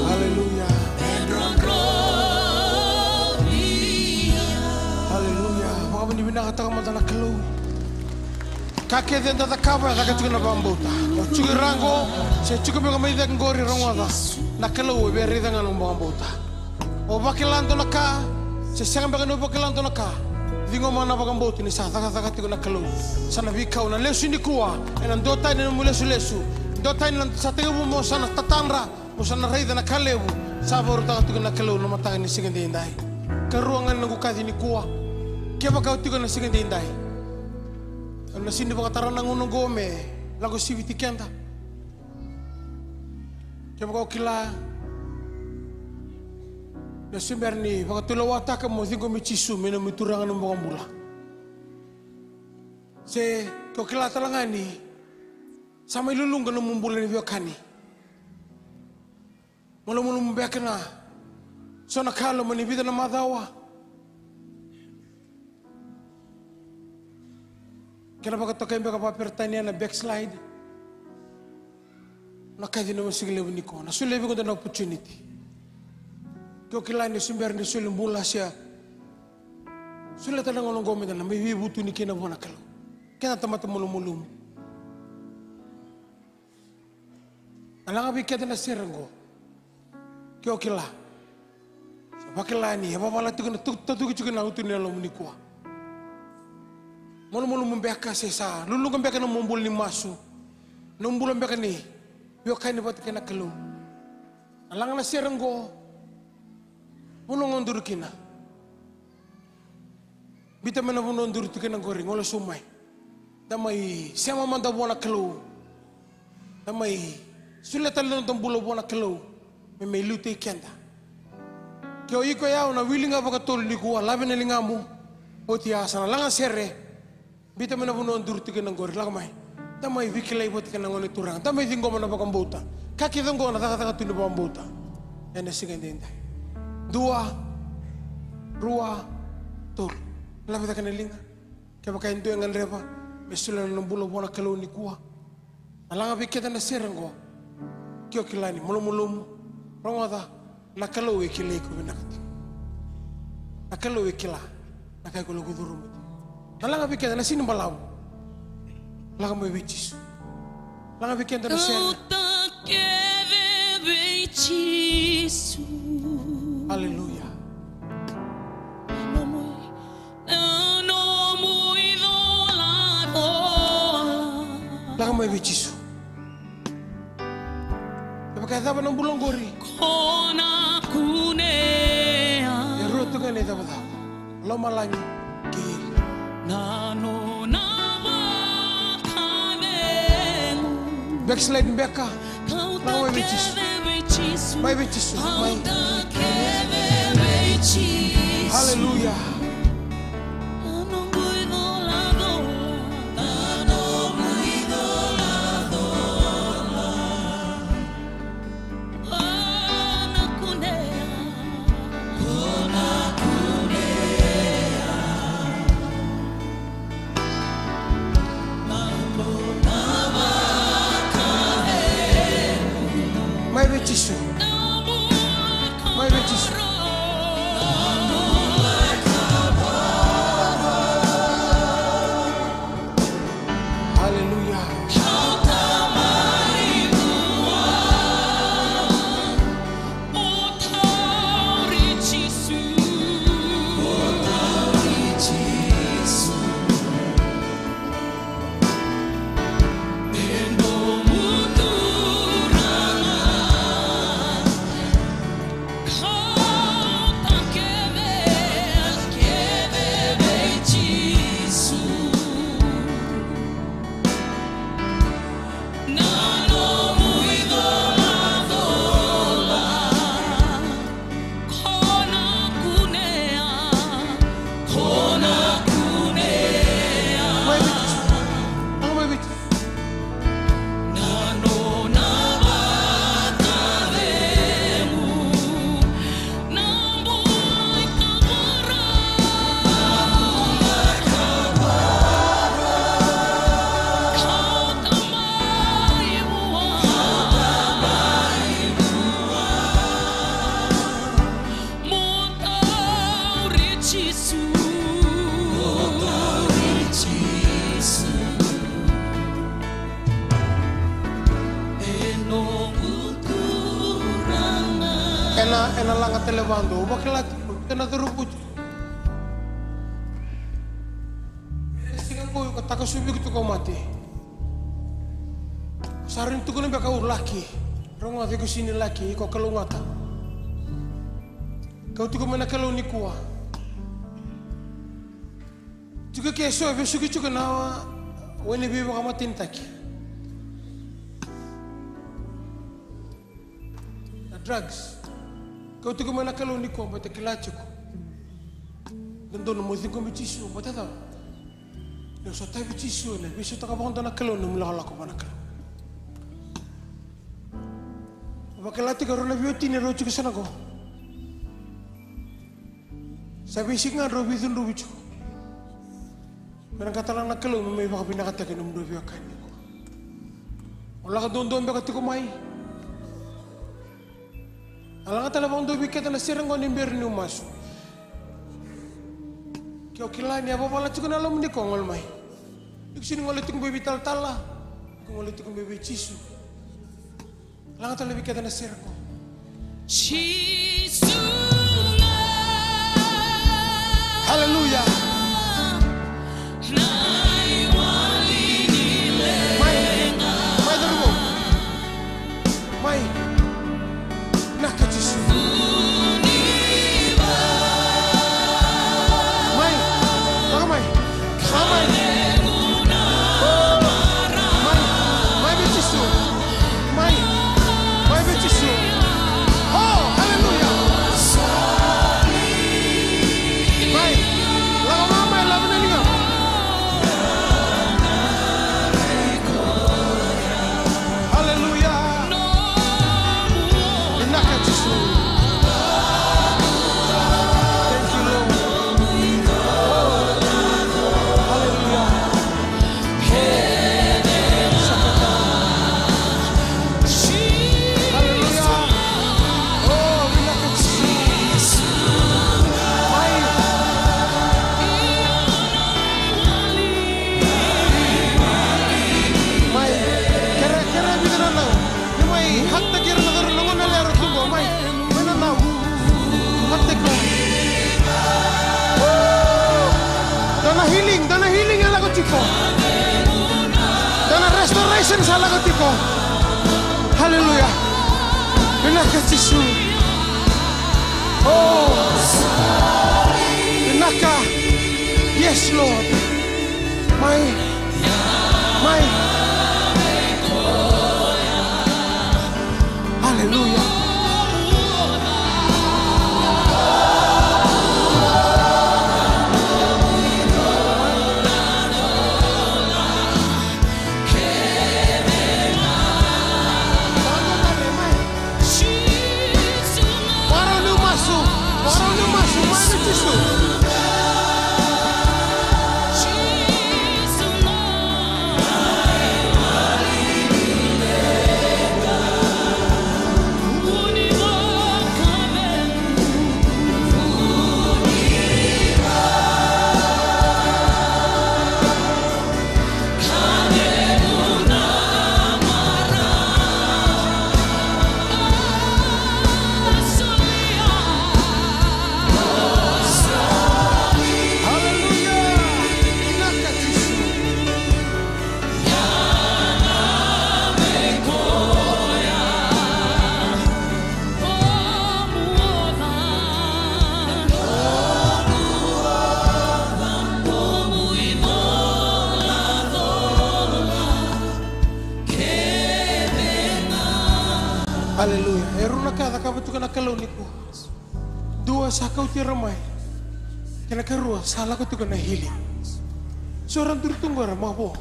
Haleluya. Haleluya. Vakavinavinakataka mada na Kalou. Ka kece eda cakava, e caka tiko na vakabauta. O tiko i ra qo, se tiko beka mai cake qori, rogoca. Na Kalou e via raica ga na nomu vakabauta. O vakila dua na ka, se sega beka ni o vakila dua na ka, ciqoma na vakabauta ni sa cakacaka tiko na Kalou. Sa na veikau na lesu nikua, ena dua tani na nomu lesulesu. Dua tani na sa tekivu mo sa na tatadra. Mo sa na raica na ka levu sa vakarautaka tiko na Kalou na mataka ni siga edaidai. Karua ga ni noqu kaci nikua, kevaka o tiko ena siga edaidai, au na sega ni vakatara na gauna oqo me lako siviti keda. Kevaka o kila ni o se bera ni vakatulewataka mo ciqomi Jisu me nomu Turaga, nomu iVakabula, se ke o kila tale ga ni sa mai luluqa nomu bula ni veiwekani, malumalumu beka na so na ka e loma ni vica na macawa. Kena vakatokai beka vakaperitania na backslide. Na kaci ni siga levu nikua, na solia vei iko e dua na opportunity. Ke o kila ni o se bera ni soli bula se solia tale na gauna oqo me da na mai veivutuni kina vua na Kalou, keda na tamata malumalumu. Na laga vei keda na sere oqo, ke o kila, sa vakila ni e vavala tiko na tu-, tatuki tiko na utu ni yalomu nikua. Malumalumu beka se sa luluqa beka na nomu bula ni masu, nomu bula beka ni veiwekani vata kei na Kalou. Na laga na sere oqo, vanua ga o duri kina. Biuta mai na vanua o duri tu kina oqori, gole sobu mai. Da mai sema mada vua na Kalou. Da mai solia tale na noda bula vua na Kalou me mai liutaki keda. Ke o iko, o yau, na wili ga vakatolu nikua, lave na ligamu. Oti ya sa na laga sere. Biuta mai na vanua o duri tu kina oqori, lako mai. Da mai veikilai vata kei na Gone Turaga, da mai ciqoma na vakabauta. Ka kece oqo na cakacaka tu ni vakabauta ena siga edaidai. Dua, rua, tolu. Lave cake na liga. Kevaka e dua e gadreva me solia na nona bula vua na Kalou nikua, na laga vei keda na sere oqo, ke o kila ni malumalumu, rogoca, na Kalou e kilai iko vinaka tiko. Na Kalou e kila na ka iko lako curuma tiko. Na laga vei keda na sini balavu. Laga mai vei Jisu. Laga vei keda na sere. Kauta kece vei Jisu. Aleluya. Na nomu icolacola. Lako mai vei Jisu. Kevaka e cava na bula oqori, ko na kunea. E rua tu ga na icavacava. Lomalagi kei eli. Na nona vakacegu. Backslide beka. Lako mai vei Jisu. Mai vei Jisu. Mai. Aleluya. Mai vei Jisu. Mai vei Jisu. Aleluya. Mai vei Jisu. Mai vei Jisu. Ena, ena laga tale vado, au vakila tiko, ena cauravou tiko. Ena siga qo, iko takasubi iko tiko mate. Sa rawa ni tukuna beka au laki. Rogoca, iko sega ni laki, iko kalougata. Kau tiko mai na Kalou nikua. Tiko ke so e vesuki tiko na wai ni veivakamatenitaki. Na drugs. Kau tiko mai na Kalou nikua, baleta kila tiko. Dodonu mo ciqomi Jisu, baleta cava? Ni o sotavi Jisu, ena veisautaka vakadua na Kalou na nomu lakolako vua na Kalou. Vakila tiko rau na veiwatini rau tiko sa na qo. Sa veisiga ga rau veicudruvi tiko. Me na qai tala na Kalou me mai vakavinakataki na nomudou veiwekani qo. O lako duadua beka tiko mai. A laga tale vakadua vei keda na sere qo ni bera niu masu. Ke o kila ni a vavala tiko na lomani ko, gole mai. Iko sega ni gole tiko mai vei talatala. Iko gole tiko mai vei Jisu. Laga tale vei keda na sere qo. Jisu ga. Haleluya. Mai, mai cauravou. Mai. Vinaka Jisu. Mai. Lako mai. Lako mai. Mai. Mai vei Jisu. Mai. Mai vei Jisu. Oh, haleluya. Mai. Lako mai, mai, lako mai, lako mai. Haleluya. Vinaka Jisu. Thank you, Lord. Haleluya. Haleluya. Oh, vinaka Jisu. Mai. Mai. Kere, kere vica na nau. Ni mai hug-taki ira na cauravou, na gone yalewa tu qo, mai. Mai na nau. Hug-taki. Dua na healing, dua na healing e lako tiko. Dua na restoration sa lako tiko. Haleluya. Vinaka Jisu. Oh. Vinaka. Yes, Lord. Mai. Mai. Haleluya. Varau niu masu, varau niu masu, mai vei Jisu. Haleluya. E rua na ka e cakava tiko na Kalou nikua. Dua, sa kauti ira mai. Kei na karua, sa lako tiko na healing. So ra duri tu qo era mavo.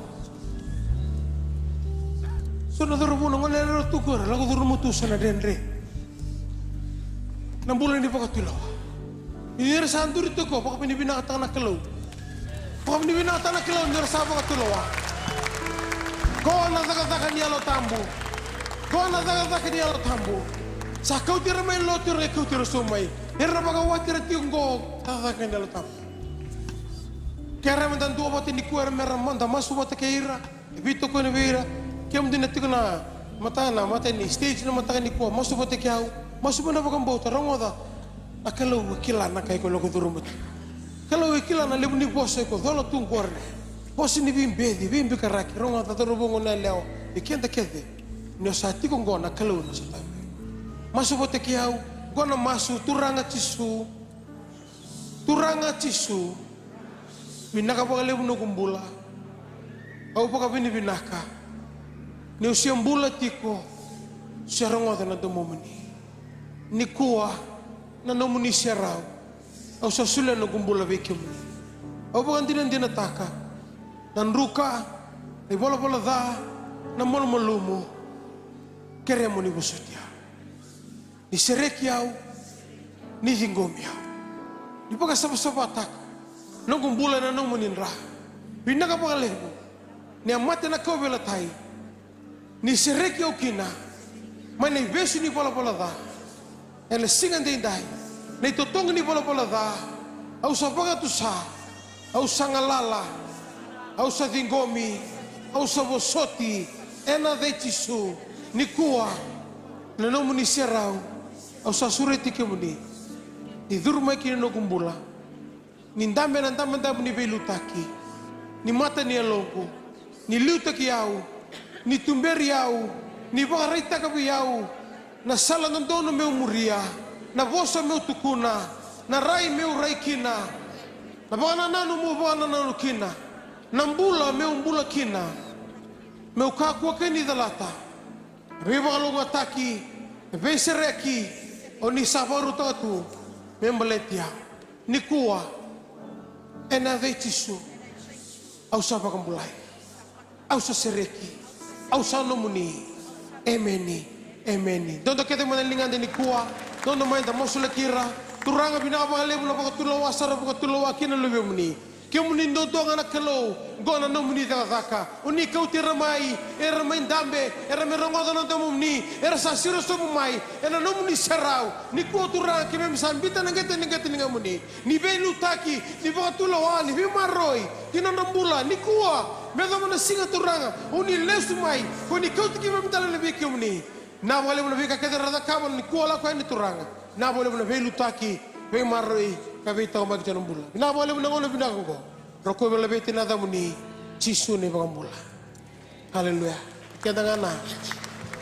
So na cauravou, na gone yalewa tu qo era lako curuma tu so na dredre. Na bula ni vakatulewa. Ni ra sa duri tu qo, vakavinavinakataka na Kalou. Vakavinavinakataka na Kalou ni ra sa vakatulewa. Qo na cakacaka ni Yalo Tabu. Qo na cakacaka ni Yalo Tabu. Sa kauti ira mai lotu, era qai kauti ira so mai. Era na vakawati ira tiko qo, cakacaka ni Yalo Tabu. Kerea meda duavata nikua, era mera mada masu vata kei ira. E veitokoni vei ira. Kemudou na tiko na mata, na mata ni stage na mataka nikua, masu vata kei au. Masu mai na vakabauta, rogoca. Na Kalou e kila na ka iko lako curuma tu. Kalou e kila na levu ni vosa iko cola tu qori. Vosa ni veibeci, veibikaraki, rogoca cauravou, gone yalewa, vei keda kece. Ni o sa tiko oqo na Kalou na sotavi. Masu vata kei au, oqo na masu. Turaga Jisu, Turaga Jisu, vinaka vakalevu noqu bula. Au vakavinavinaka niu se bula tiko, se rogoca na domomuni. Nikua na nomuni serau, au sa solia noqu bula vei kemuni. Au vakadinadinataka na druka, na ivalavala ca, na malumalumu. Kerei mo ni vosoti au, ni sereki au, ni ciqomi au, ni vakasavasavataka noqu bula ena nomuni dra. Vinaka vakalevu ni a mate na kauveilatai, ni sereki au kina mai na ivesu ni valavala ca. Ena siga daidai, na itotogi ni valavala ca, au sa vakatusa, au sa galala, au sa ciqomi, au sa vosoti ena yaca i Jisu. Nikua na nomuni serau, au sa sureti kemuni, ni curu mai ki na noqu bula. Ni dabe na dabedabe ni veiliutaki, ni mata ni yaloqu, ni liutaki au, ni tuberi au, ni vakaraitaka vei au na sala dodonu meu muria, na vosa meu tukuna, na rai meu rai kina, na vakanananu meu vakanananu kina, na bula meu bula kina, meu kakua kina ni calata, na veivakalougatataki, na veisereki o ni sa vakarautaka tu me baleti au. Nikua, ena yaca i Jisu, au sa vakabulai, au sa sereki, au sa nomuni. Emeni, emeni. Dodo kece mai na ligada nikua, dodo mai da masulaki ira. Turaga, vinaka vakalevu na vakatulewa sara, vakatulewa kina luvemuni. Kemuni duadua ga na Kalou, oqo na nomuni cakacaka. O ni kauti ira mai, era mai dabe, era mai rogoca na domomuni, era sa siro sobu mai ena nomuni serau. Nikua Turaga, keimami sa biuta na qete, na qete ni ligamuni, ni veiliutaki, ni vakatulewa, ni veimaroroi ki na nodra bula. Nikua, me yacova na siga Turaga o ni lesu mai, ko ni kauti keimami tale vei kemuni. Vinaka vakalevu na veika kece era cakava nikua, lako yani Turaga. Vinaka vakalevu na veiliutaki, veimaroroi ka veitaqomaki tu ena bula. Vinaka vakalevu na gauna vinaka oqo. Rokovi laveti na yacamuni, Jisu na iVakabula. Aleluya. Keda ga na,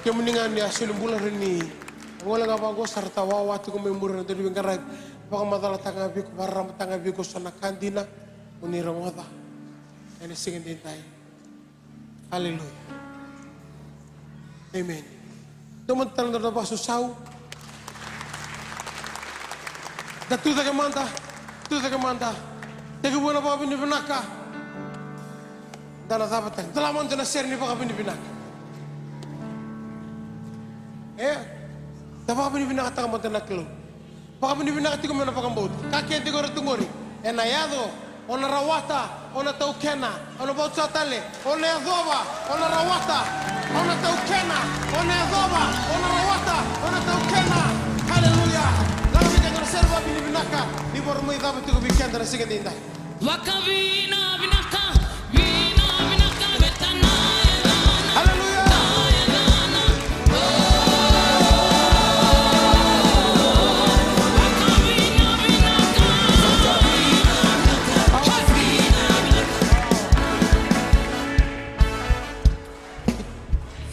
kemuni ga ni a soli bula, rawa ni gole ga vaqo, sa ra ta wawa tiko mai muri na dau ni veiqaravi. Vakamacalataka ga vei iko, vakararamataka ga vei iko so na ka dina o ni rogoca ena siga edaidai. Aleluya. Emeni. Dou mada tale na noda vakasausau. Da tucake mada, tucake mada. Tekivu na vakavinavinaka. Da na cava tale, da la mada na sere ni vakavinavinaka. E? Da vakavinavinakataka mada na Kalou. Vakavinavinaka tiko mai na vakabauta. Ka kece tiko era tu qori. Ena yaco, o na rawata, o na taukena, o na vauca tale, o na yacova, o na rawata, o na taukena, o na yacova, o na rawata, o na taukena. Aleluya. Lako vei keda na sere vakavinavinaka, ni vakarau mai cava tiko vei keda na siga edaidai. Vakavinavinaka, vinavinaka vei tana yacana. Aleluya.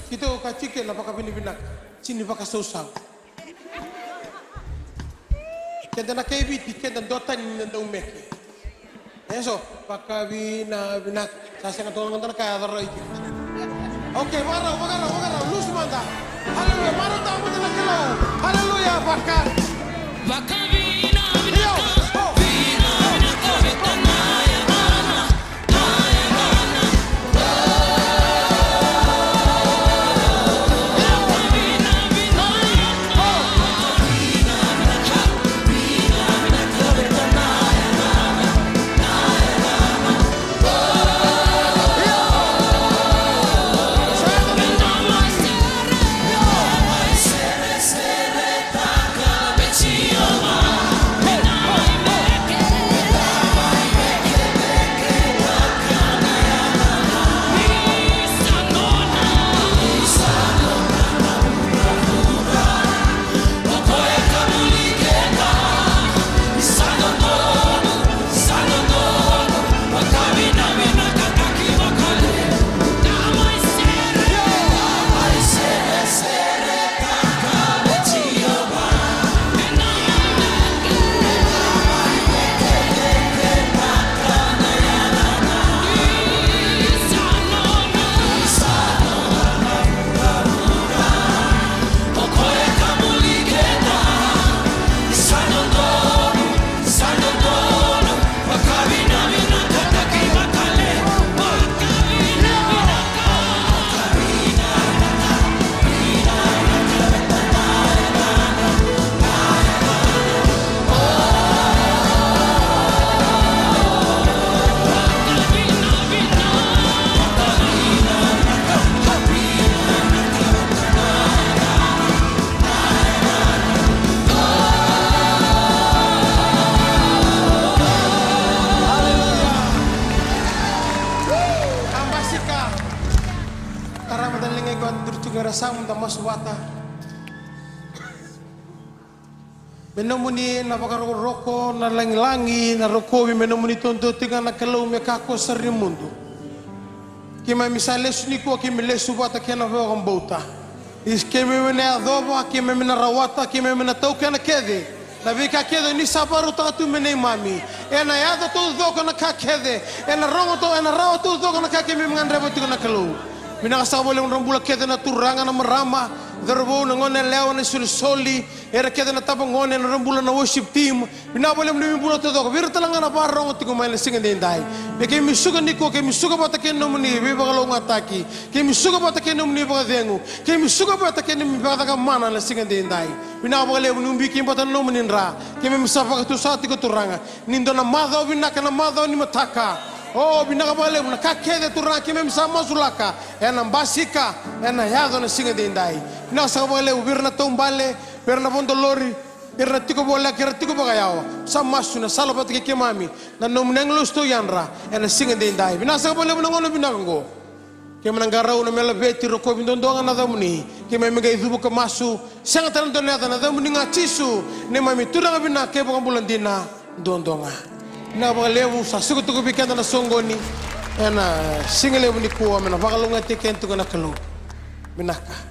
Keitou ka tiko na vakavinavinaka, sega ni vakasausau. Keda na kai Viti, keda duatani na dau meke. Eso, vakavinavinaka. Sa sega toka na kaya carai. Okei, vakarau, vakarau, vakarau. Lusi mada. Aleluya, marautaka mada na Kalou. Aleluya, vaka. Vakavinavinaka. Io, o. Masu vata. Me nomuni na vakarokoroko, na lagilagi, na rokovi, me nomuni duadua tiko ga na Kalou me kakua sara ni mudu. Keimami sa lesu nikua, keimami lesu vata kei na vakabauta. Ni keimami na yacova, keimami na rawata, keimami na taukena kece na veika kece ni sa vakarautaka tu me neimami. Ena yaco taucoko na ka kece, ena rogo tau, ena rawa taucoko na ka keimami gadreva tiko na Kalou. Vinaka saka vakalevu na nodra bula kece na turaga, na marama, cauravou, na goneyalewa, na isolisoli, era kece na tabagone, na nodra bula na worship team. Vinaka vakalevu na neimami bula taucoko, vei ira tale ga na vakarogo tiko mai na siga edaidai. Me keimami suka nikua, keimami suka vata kei na nomuni veivakalougatataki, keimami suka vata kei na nomuni vakacegu, keimami suka vata kei na nomuni vakacakamana na siga edaidai. Vinaka vakalevu ni ubi keimami vata na nomuni dra, keimami sa vakatusa tiko Turaga ni dua na macawa vinaka, na macawa ni mataka. O, vinaka vakalevu na ka kece Turaga keimami sa masulaka, ena basika, ena yaco na siga edaidai. Vinaka saka vakalevu vei ira na taubale, vei ira na vodo lori, vei ira na tiko voleka, vei ira na tiko vakayawa. Sa masu na sala vata kei keimami na nomuni agilosi tiko e yadra ena siga edaidai. Vinaka saka vakalevu na gauna vinaka oqo. Keimami na qarauna me laveti, rokovi duadua ga na yacamuni. Keimami qai cuva ka masu, sega tale dua na yaca, na yacamuni ga Jisu, neimami Turaga vinaka kei vakabula dina duadua ga. Vinaka vakalevu, sa suka tiko vei keda na soqoni ena siga levu nikua, me na vakalougatataki keda tiko na Kalou. Vinaka.